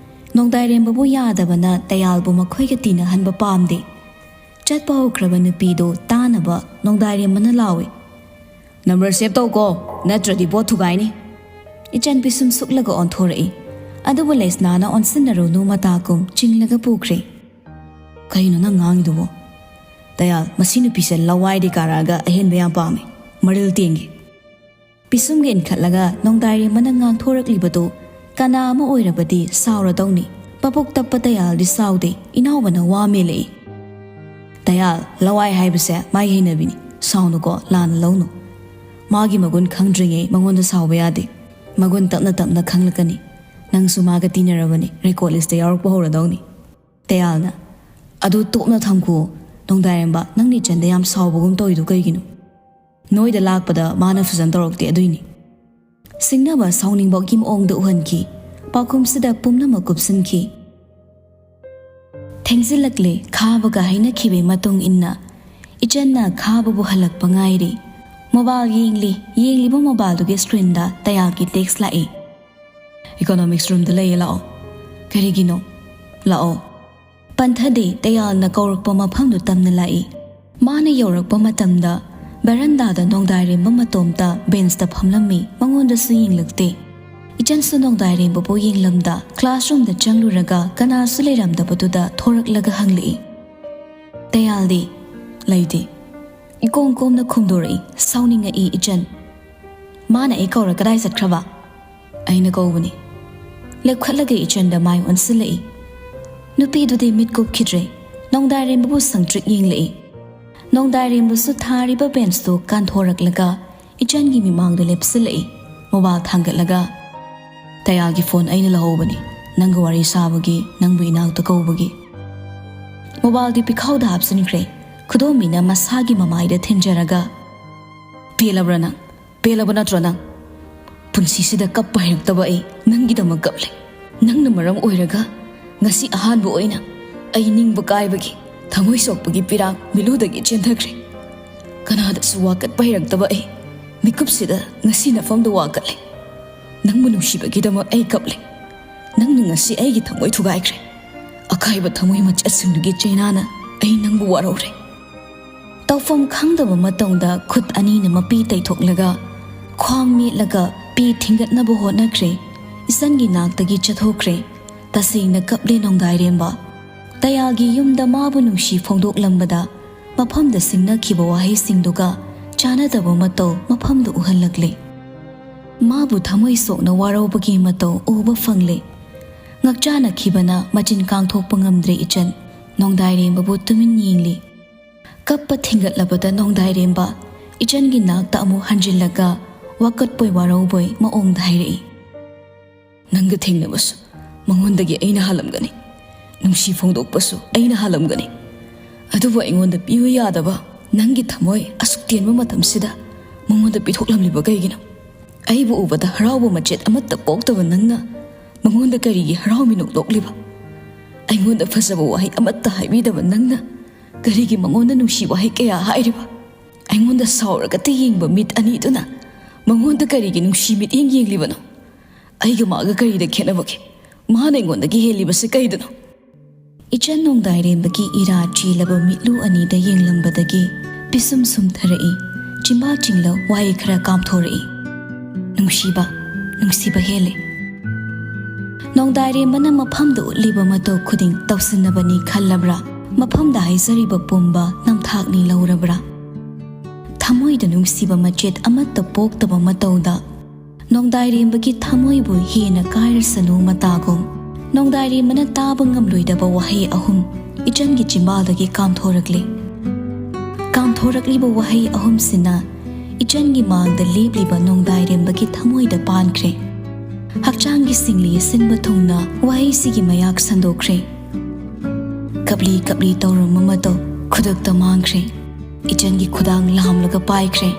ꯅꯣꯡꯗꯥꯏꯔꯦꯝꯕꯕꯨ ꯌꯥꯗꯕꯅ ꯇꯌꯥꯜꯕꯨ ꯃꯈꯣꯏꯒ ꯇꯤꯟꯅꯍꯟꯕ ꯄꯥꯝꯗꯦ꯫ ꯆꯠꯄ ꯍꯧꯈ꯭ꯔꯕ ꯅꯨꯄꯤꯗꯨ ꯇꯥꯅꯕ ꯅꯣꯡꯗꯥꯏꯔꯦꯝꯕꯅ ꯂꯥꯎꯏ, "ꯅꯝꯕꯔ ꯁꯦꯚ ꯇꯧꯀꯣ, ꯅꯠꯇ꯭ꯔꯗꯤ ꯄꯣꯠ ꯊꯨꯒꯥꯏꯅꯤ꯫" ꯏꯆꯟ ꯄꯤꯁꯨꯝ ꯁꯨꯛꯂꯒ ꯑꯣꯟꯊꯣꯔꯛꯏ꯫ ꯑꯗꯨꯕꯨ ꯂꯩꯁꯅꯥꯅ ꯑꯣꯟꯁꯤꯟꯅꯔꯨꯅꯨ ꯃꯇꯥꯒꯨꯝ ꯆꯤꯡꯂꯒ ꯄꯨꯈ꯭ꯔꯦ꯫ "ꯀꯩꯅꯣ ꯅꯪ ꯉꯥꯡꯉꯤꯗꯨꯕꯣ?" "ꯇꯌꯥꯜ, ꯃꯁꯤ ꯅꯨꯄꯤꯁꯦ ꯂꯋꯥꯏꯗꯤ ꯀꯥꯔꯛꯑꯒ ꯑꯍꯦꯟꯕ ꯌꯥꯝ ꯄꯥꯝꯃꯦ, ꯃꯔꯤꯜ ꯇꯦꯡꯒꯦ꯫" ꯄꯤꯁꯨꯝꯒ ꯏꯟꯈꯠꯂꯒ ꯅꯣꯡꯗꯥꯏꯔꯦꯝꯕꯅ ꯉꯥꯡꯊꯣꯔꯛꯂꯤꯕꯗꯨ ꯀꯅꯥ ꯑꯃ ꯑꯣꯏꯔꯕꯗꯤ ꯁꯥꯎꯔꯗꯧꯅꯤ꯫ ꯄꯕꯨꯛ ꯇꯞꯄ ꯇꯌꯥꯜꯗꯤ ꯁꯥꯎꯗꯦ, ꯏꯅꯥꯎꯕꯅ ꯋꯥ ꯃꯦꯜꯂꯛꯏ꯫ "ꯇꯌꯥꯜ, ꯂꯋꯥꯏ ꯍꯥꯏꯕꯁꯦ ꯃꯥꯒꯤ ꯍꯩꯅꯕꯤꯅꯤ, ꯁꯥꯎꯅꯨꯀꯣ, ꯂꯥꯟꯅ ꯂꯧꯅꯨ꯫ ꯃꯥꯒꯤ ꯃꯒꯨꯟ ꯈꯪꯗ꯭ꯔꯤꯉꯩ ꯃꯉꯣꯟꯗ ꯁꯥꯎꯕ ꯌꯥꯗꯦ꯫ ꯃꯒꯨꯟ ꯇꯞꯅ ꯇꯞꯅ ꯈꯪꯂꯛꯀꯅꯤ꯫ ꯅꯪꯁꯨ ꯃꯥꯒ ꯇꯤꯟꯅꯔꯕꯅꯤ, ꯔꯦꯀꯣꯔꯗ ꯂꯤꯁꯇ ꯌꯥꯎꯔꯛꯄ ꯍꯧꯔꯗꯧꯅꯤ꯫" ꯇꯌꯥꯜꯅ, "ꯑꯗꯨ ꯇꯣꯛꯅ ꯊꯝꯈꯨꯑꯣ꯫ ꯅꯣꯡꯗꯥꯏꯔꯦꯝꯕ, ꯅꯪꯅ ꯏꯆꯟꯗ ꯌꯥꯝ ꯁꯥꯎꯕꯒꯨꯝ ꯇꯧꯔꯤꯗꯨ ꯀꯩꯒꯤꯅꯣ?" "ꯅꯣꯏꯗ ꯂꯥꯛꯄꯗ ꯃꯥꯅ ꯐꯖꯅ ꯇꯧꯔꯛꯇꯦ, ꯑꯗꯨꯏꯅꯤ꯫" ꯁꯤꯡꯅꯕ ꯁꯥꯎꯅꯤꯡꯕꯒꯤ ꯃꯑꯣꯡꯗ ꯎꯍꯟꯈꯤ꯫ ꯄꯥꯎꯈꯨꯝꯁꯤꯗ ꯄꯨꯝꯅꯃꯛ ꯀꯨꯞꯁꯤꯟꯈꯤ꯫ ꯊꯦꯡꯖꯤꯜꯂꯛꯂꯦ꯫ ꯈꯥꯕꯒ ꯍꯥꯏꯅꯈꯤꯕꯒꯤ ꯃꯇꯨꯡ ꯏꯟꯅ ꯏꯆꯟꯅ ꯈꯥꯕꯕꯨ ꯍꯜꯂꯛꯄ ꯉꯥꯏꯔꯤ꯫ ꯃꯣꯕꯥꯏꯜ ꯌꯦꯡꯂꯤ꯫ ꯌꯦꯡꯂꯤꯕ ꯃꯣꯕꯥꯏꯜꯗꯨꯒꯤ ꯁ꯭ꯀ꯭ꯔꯤꯟꯗ ꯇꯌꯥꯜꯒꯤ ꯇꯦꯛꯁ ꯂꯥꯛꯏ꯫ "ꯏꯀꯣꯅꯣꯃꯤꯛꯁ ꯔꯨꯝꯗ ꯂꯩꯌꯦ, ꯂꯥꯛꯑꯣ꯫" "ꯀꯔꯤꯒꯤꯅꯣ?" ꯂꯥꯛꯑꯣ꯫ ꯄꯟꯊꯗꯦ, ꯇꯌꯥꯜꯅ ꯀꯧꯔꯛꯄ ꯃꯐꯝꯗꯨ ꯇꯝꯅ ꯂꯥꯛꯏ꯫ ꯃꯥꯅ ꯌꯧꯔꯛꯄ ꯃꯇꯝꯗ ꯕꯔꯟꯗꯥꯗ ꯅꯣꯡꯗꯥꯏꯔꯦꯝꯕ ꯃꯇꯣꯝꯇ ꯕꯦꯟꯁꯇ ꯐꯝꯂꯝꯃꯤ, ꯃꯉꯣꯟꯗꯁꯨ ꯌꯦꯡꯂꯛꯇꯦ꯫ ꯏꯆꯟꯁꯨ ꯅꯣꯡꯗꯥꯏꯔꯦꯝꯕꯕꯨ ꯌꯦꯡꯂꯝꯗ ꯀ꯭ꯂꯥꯁꯔꯨꯝꯗ ꯆꯪꯂꯨꯔꯒ ꯀꯅꯥꯁꯨ ꯂꯩꯔꯝꯗꯕꯗꯨꯗ ꯊꯣꯔꯛꯂꯒ ꯍꯪꯂꯛꯏ꯫ ꯇꯌꯥꯜꯗꯤ ꯂꯩꯇꯦ꯫ ꯏꯀꯣꯝ ꯀꯣꯝꯅ ꯈꯨꯝꯗꯣꯔꯛꯏ꯫ ꯁꯥꯎꯅꯤꯡꯉꯛꯏ ꯏꯆꯟ꯫ ꯃꯥꯅ ꯑꯩ ꯀꯧꯔ ꯀꯗꯥꯏ ꯆꯠꯈ꯭ꯔꯕ? ꯑꯩꯅ ꯀꯧꯕꯅꯤ꯫ ꯂꯦꯞꯈꯠꯂꯒ ꯏꯆꯟꯗ ꯃꯥꯏ ꯑꯣꯟꯁꯤꯜꯂꯛꯏ꯫ ꯅꯨꯄꯤꯗꯨꯗꯤ ꯃꯤꯠ ꯀꯨꯞꯈꯤꯗ꯭ꯔꯦ꯫ ꯅꯣꯡꯗꯥꯏꯔꯦꯝꯕꯕꯨ ꯁꯪꯇ꯭ꯔꯤꯛ ꯌꯦꯡꯂꯛꯏ꯫ ꯅꯣꯡꯗꯥꯏꯔꯦꯝꯕꯁꯨ ꯊꯥꯔꯤꯕ ꯕꯦꯟꯁꯇꯨ ꯀꯥꯟꯊꯣꯔꯛꯂꯒ ꯏꯆꯟꯒꯤ ꯃꯤꯃꯥꯡꯗ ꯂꯦꯞꯁꯤꯜꯂꯛꯏ꯫ ꯃꯣꯕꯥꯏꯜ ꯊꯥꯡꯒꯠꯂꯒ, "ꯇꯌꯥꯜꯒꯤ ꯐꯣꯟ ꯑꯩꯅ ꯂꯧꯍꯧꯕꯅꯤ, ꯅꯪꯒ ꯋꯥꯔꯤ ꯁꯥꯕꯒꯤ, ꯅꯪꯕꯨ ꯏꯅꯥꯛꯇ ꯀꯧꯕꯒꯤ꯫" ꯃꯣꯕꯥꯏꯜꯗꯤ ꯄꯤꯈꯥꯎꯗ ꯍꯥꯞꯆꯤꯟꯈ꯭ꯔꯦ꯫ ꯈꯨꯗꯣꯝꯕꯤꯅ ꯃꯁꯥꯒꯤ ꯃꯃꯥꯏꯗ ꯊꯤꯟꯖꯔꯒ, "ꯄꯦꯜꯂꯕ꯭ꯔꯥ ꯅꯪ? ꯄꯦꯜꯂꯕ ꯅꯠꯇ꯭ꯔꯣ ꯅꯪ? ꯄꯨꯟꯁꯤꯁꯤꯗ ꯀꯞꯄ ꯍꯩꯔꯛꯇꯕ ꯑꯩ ꯅꯪꯒꯤꯗꯃꯛ ꯀꯞꯂꯦ꯫ ꯅꯪꯅ ꯃꯔꯝ ꯑꯣꯏꯔꯒ ꯉꯁꯤ ꯑꯍꯥꯟꯕ ꯑꯣꯏꯅ ꯑꯩ ꯅꯤꯡꯕ ꯀꯥꯏꯕꯒꯤ, ꯊꯃꯣꯏ ꯁꯣꯛꯄꯒꯤ ꯄꯤꯔꯥꯡ ꯃꯤꯠꯂꯨꯗꯒꯤ ꯆꯦꯟꯊꯈ꯭ꯔꯦ꯫ ꯀꯅꯥꯗꯁꯨ ꯋꯥꯀꯠꯄ ꯍꯩꯔꯛꯇꯕ ꯑꯩ ꯃꯤꯀꯨꯞꯁꯤꯗ ꯉꯁꯤ ꯅꯐꯝꯗ ꯋꯥꯀꯠꯂꯦ꯫ ꯅꯪꯕꯨ ꯅꯨꯡꯁꯤꯕꯒꯤꯗꯃꯛ ꯑꯩ ꯀꯞꯂꯦ꯫ ꯅꯪꯅ ꯉꯁꯤ ꯑꯩꯒꯤ ꯊꯃꯣꯏ ꯊꯨꯒꯥꯏꯈ꯭ꯔꯦ꯫ ꯑꯀꯥꯏꯕ ꯊꯃꯣꯏ ꯃꯆꯦꯠꯁꯤꯡꯗꯨꯒꯤ ꯆꯩꯅꯥꯅ ꯑꯩ ꯅꯪꯕꯨ ꯋꯥꯔꯧꯔꯦ꯫" ꯇꯧꯐꯝ ꯈꯪꯗꯕ ꯃꯇꯧꯗ ꯈꯨꯠ ꯑꯅꯤꯅ ꯃꯄꯤ ꯇꯩꯊꯣꯛꯂꯒ, ꯈ꯭ꯋꯥꯡ ꯃꯦꯠꯂꯒ ꯄꯤ ꯊꯤꯡꯒꯠꯅꯕ ꯍꯣꯠꯅꯈ꯭ꯔꯦ꯫ ꯏꯆꯟꯒꯤ ꯅꯥꯛꯇꯒꯤ ꯆꯠꯊꯣꯛꯈ꯭ꯔꯦ꯫ ꯇꯁꯦꯡꯅ ꯀꯞꯂꯦ ꯅꯣꯡꯗꯥꯏꯔꯦꯝꯕ꯫ ꯇꯌꯥꯜꯒꯤ ꯌꯨꯝꯗ ꯃꯥꯕꯨ ꯅꯨꯡꯁꯤ ꯐꯣꯡꯗꯣꯛꯂꯝꯕꯗ ꯃꯐꯝꯗ ꯁꯤꯡꯅꯈꯤꯕ ꯋꯥꯍꯩꯁꯤꯡꯗꯨꯒ ꯆꯥꯅꯗꯕ ꯃꯇꯧ ꯃꯐꯝꯗ ꯎꯍꯜꯂꯛꯂꯦ꯫ ꯃꯥꯕꯨ ꯊꯃꯣꯏ ꯁꯣꯛꯅ ꯋꯥꯔꯧꯕꯒꯤ ꯃꯇꯧ ꯎꯕ ꯐꯪꯂꯦ꯫ ꯉꯛꯆꯥꯅꯈꯤꯕꯅ ꯃꯆꯤꯟ ꯀꯥꯡꯊꯣꯛꯄ ꯉꯝꯗ꯭ꯔꯦ ꯏꯆꯟ꯫ ꯅꯣꯡꯗꯥꯏꯔꯦꯝꯕꯕꯨ ꯇꯨꯃꯤꯟ ꯌꯦꯡꯂꯤ꯫ ꯀꯞꯄ ꯊꯤꯡꯒꯠꯂꯕꯗ ꯅꯣꯡꯗꯥꯏꯔꯦꯝꯕ ꯏꯆꯟꯒꯤ ꯅꯥꯛꯇ ꯑꯃꯨꯛ ꯍꯟꯖꯤꯜꯂꯒ ꯋꯥꯀꯠꯄꯣꯏ ꯋꯥꯔꯧꯕꯣꯏ ꯃꯑꯣꯡꯗ ꯍꯥꯏꯔꯛꯏ꯫ "ꯅꯪꯒ ꯊꯦꯡꯅꯕꯁꯨ ꯃꯉꯣꯟꯗꯒꯤ ꯑꯩꯅ ꯍꯥꯜꯂꯝꯒꯅꯤ꯫ ꯅꯨꯡꯁꯤ ꯐꯣꯡꯗꯣꯛꯄꯁꯨ ꯑꯩꯅ ꯍꯥꯜꯂꯝꯒꯅꯤ꯫ ꯑꯗꯨꯕꯨ ꯑꯩꯉꯣꯟꯗ ꯄꯤꯕ ꯌꯥꯗꯕ ꯅꯪꯒꯤ ꯊꯃꯣꯏ ꯑꯁꯨꯛ ꯇꯦꯟꯕ ꯃꯇꯝꯁꯤꯗ ꯃꯉꯣꯟꯗ ꯄꯤꯊꯣꯛꯂꯝꯂꯤꯕ ꯀꯩꯒꯤꯅꯣ? ꯑꯩꯕꯨ ꯎꯕꯗ ꯍꯔꯥꯎꯕ ꯃꯆꯦꯠ ꯑꯃꯠꯇ ꯄꯣꯛꯇꯕ ꯅꯪꯅ ꯃꯉꯣꯟꯗ ꯀꯔꯤꯒꯤ ꯍꯔꯥꯎ ꯃꯤꯅꯣꯛ ꯅꯣꯛꯂꯤꯕ? ꯑꯩꯉꯣꯟꯗ ꯐꯖꯕ ꯋꯥꯍꯩ ꯑꯃꯠꯇ ꯍꯥꯏꯕꯤꯗꯕ ꯅꯪꯅ ꯀꯔꯤꯒꯤ ꯃꯉꯣꯟꯗ ꯅꯨꯡꯁꯤ ꯋꯥꯍꯩ ꯀꯌꯥ ꯍꯥꯏꯔꯤꯕ? ꯑꯩꯉꯣꯟꯗ ꯁꯥꯎꯔꯒꯇ ꯌꯦꯡꯕ ꯃꯤꯠ ꯑꯅꯤꯗꯨꯅ ꯃꯉꯣꯟꯗ ꯀꯔꯤꯒꯤ ꯅꯨꯡꯁꯤ ꯃꯤꯠꯌꯦꯡ ꯌꯦꯡꯂꯤꯕꯅꯣ? ꯑꯩꯒ ꯃꯥꯒ ꯀꯔꯤꯗ ꯈꯦꯠꯅꯕꯒꯦ? ꯃꯥꯅ ꯑꯩꯉꯣꯟꯗꯒꯤ ꯍꯦꯜꯂꯤꯕꯁꯤ ꯀꯩꯗꯅꯣ?" ꯏꯆꯟ ꯅꯣꯡꯗꯥꯏꯔꯦꯝꯕꯒꯤ ꯏꯔꯥ ꯆꯦꯜꯂꯕ ꯃꯤꯠꯂꯨ ꯑꯅꯤꯗ ꯌꯦꯡꯂꯝꯕꯗꯒꯤ ꯄꯤꯁꯨꯝ ꯁꯨꯝꯊꯔꯛꯏ, ꯆꯤꯝꯕꯥꯜ ꯆꯤꯡꯂ ꯋꯥꯍꯩ ꯈꯔ ꯀꯥꯝꯊꯣꯔꯛꯏ꯫ "ꯅꯨꯡꯁꯤꯕ, ꯅꯨꯡꯁꯤꯕ ꯍꯦꯜꯂꯦ꯫" ꯅꯣꯡꯗꯥꯏꯔꯦꯝꯕꯅ ꯃꯐꯝꯗ ꯎꯠꯂꯤꯕ ꯃꯇꯧ ꯈꯨꯗꯤꯡ ꯇꯧꯁꯤꯟꯅꯕꯅꯤ ꯈꯜꯂꯕ꯭ꯔꯥ? ꯃꯐꯝꯗ ꯍꯥꯏꯖꯔꯤꯕ ꯄꯨꯝꯕ ꯅꯝꯊꯥꯛꯅꯤ ꯂꯧꯔꯕ꯭ꯔꯥ? ꯊꯃꯣꯏꯗ ꯅꯨꯡꯁꯤꯕ ꯃꯆꯦꯠ ꯑꯃꯠꯇ ꯄꯣꯛꯇꯕ ꯃꯇꯧꯗ ꯅꯣꯡꯗꯥꯏꯔꯦꯝꯕꯒꯤ ꯊꯃꯣꯏꯕꯨ ꯍꯦꯟꯅ ꯀꯥꯏꯔꯁꯅꯨ ꯃꯇꯥꯒꯨꯝ, ꯅꯣꯡꯗꯥꯏꯔꯦꯝꯕꯅ ꯇꯥꯕ ꯉꯝꯂꯣꯏꯗꯕ ꯋꯥꯍꯩ ꯑꯍꯨꯝ ꯏꯆꯟꯒꯤ ꯆꯤꯝꯕꯥꯜꯗꯒꯤ ꯀꯥꯝꯊꯣꯔꯛꯂꯦ꯫ ꯀꯥꯝꯊꯣꯔꯛꯂꯤꯕ ꯋꯥꯍꯩ ꯑꯍꯨꯝꯁꯤꯅ ꯏꯆꯟꯒꯤ ꯃꯥꯡꯗ ꯂꯦꯞꯂꯤꯕ ꯅꯣꯡꯗꯥꯏꯔꯦꯝꯕꯒꯤ ꯊꯃꯣꯏꯗ ꯄꯥꯟꯈ꯭ꯔꯦ꯫ ꯍꯛꯆꯥꯡꯒꯤ ꯁꯤꯡꯂꯤ ꯑꯁꯤꯟꯕ ꯊꯨꯡꯅ ꯋꯥꯍꯩꯁꯤꯒꯤ ꯃꯌꯥꯛ ꯁꯟꯗꯣꯛꯈ꯭ꯔꯦ꯫ ꯀꯞꯂꯤ ꯀꯞꯂꯤ ꯇꯧꯔꯝꯕ ꯃꯇꯧ ꯈꯨꯗꯛꯇ ꯃꯥꯡꯈ꯭ꯔꯦ꯫ ꯏꯆꯟꯒꯤ ꯈꯨꯗꯥꯡ ꯂꯥꯝꯂꯒ ꯄꯥꯏꯈ꯭ꯔꯦ꯫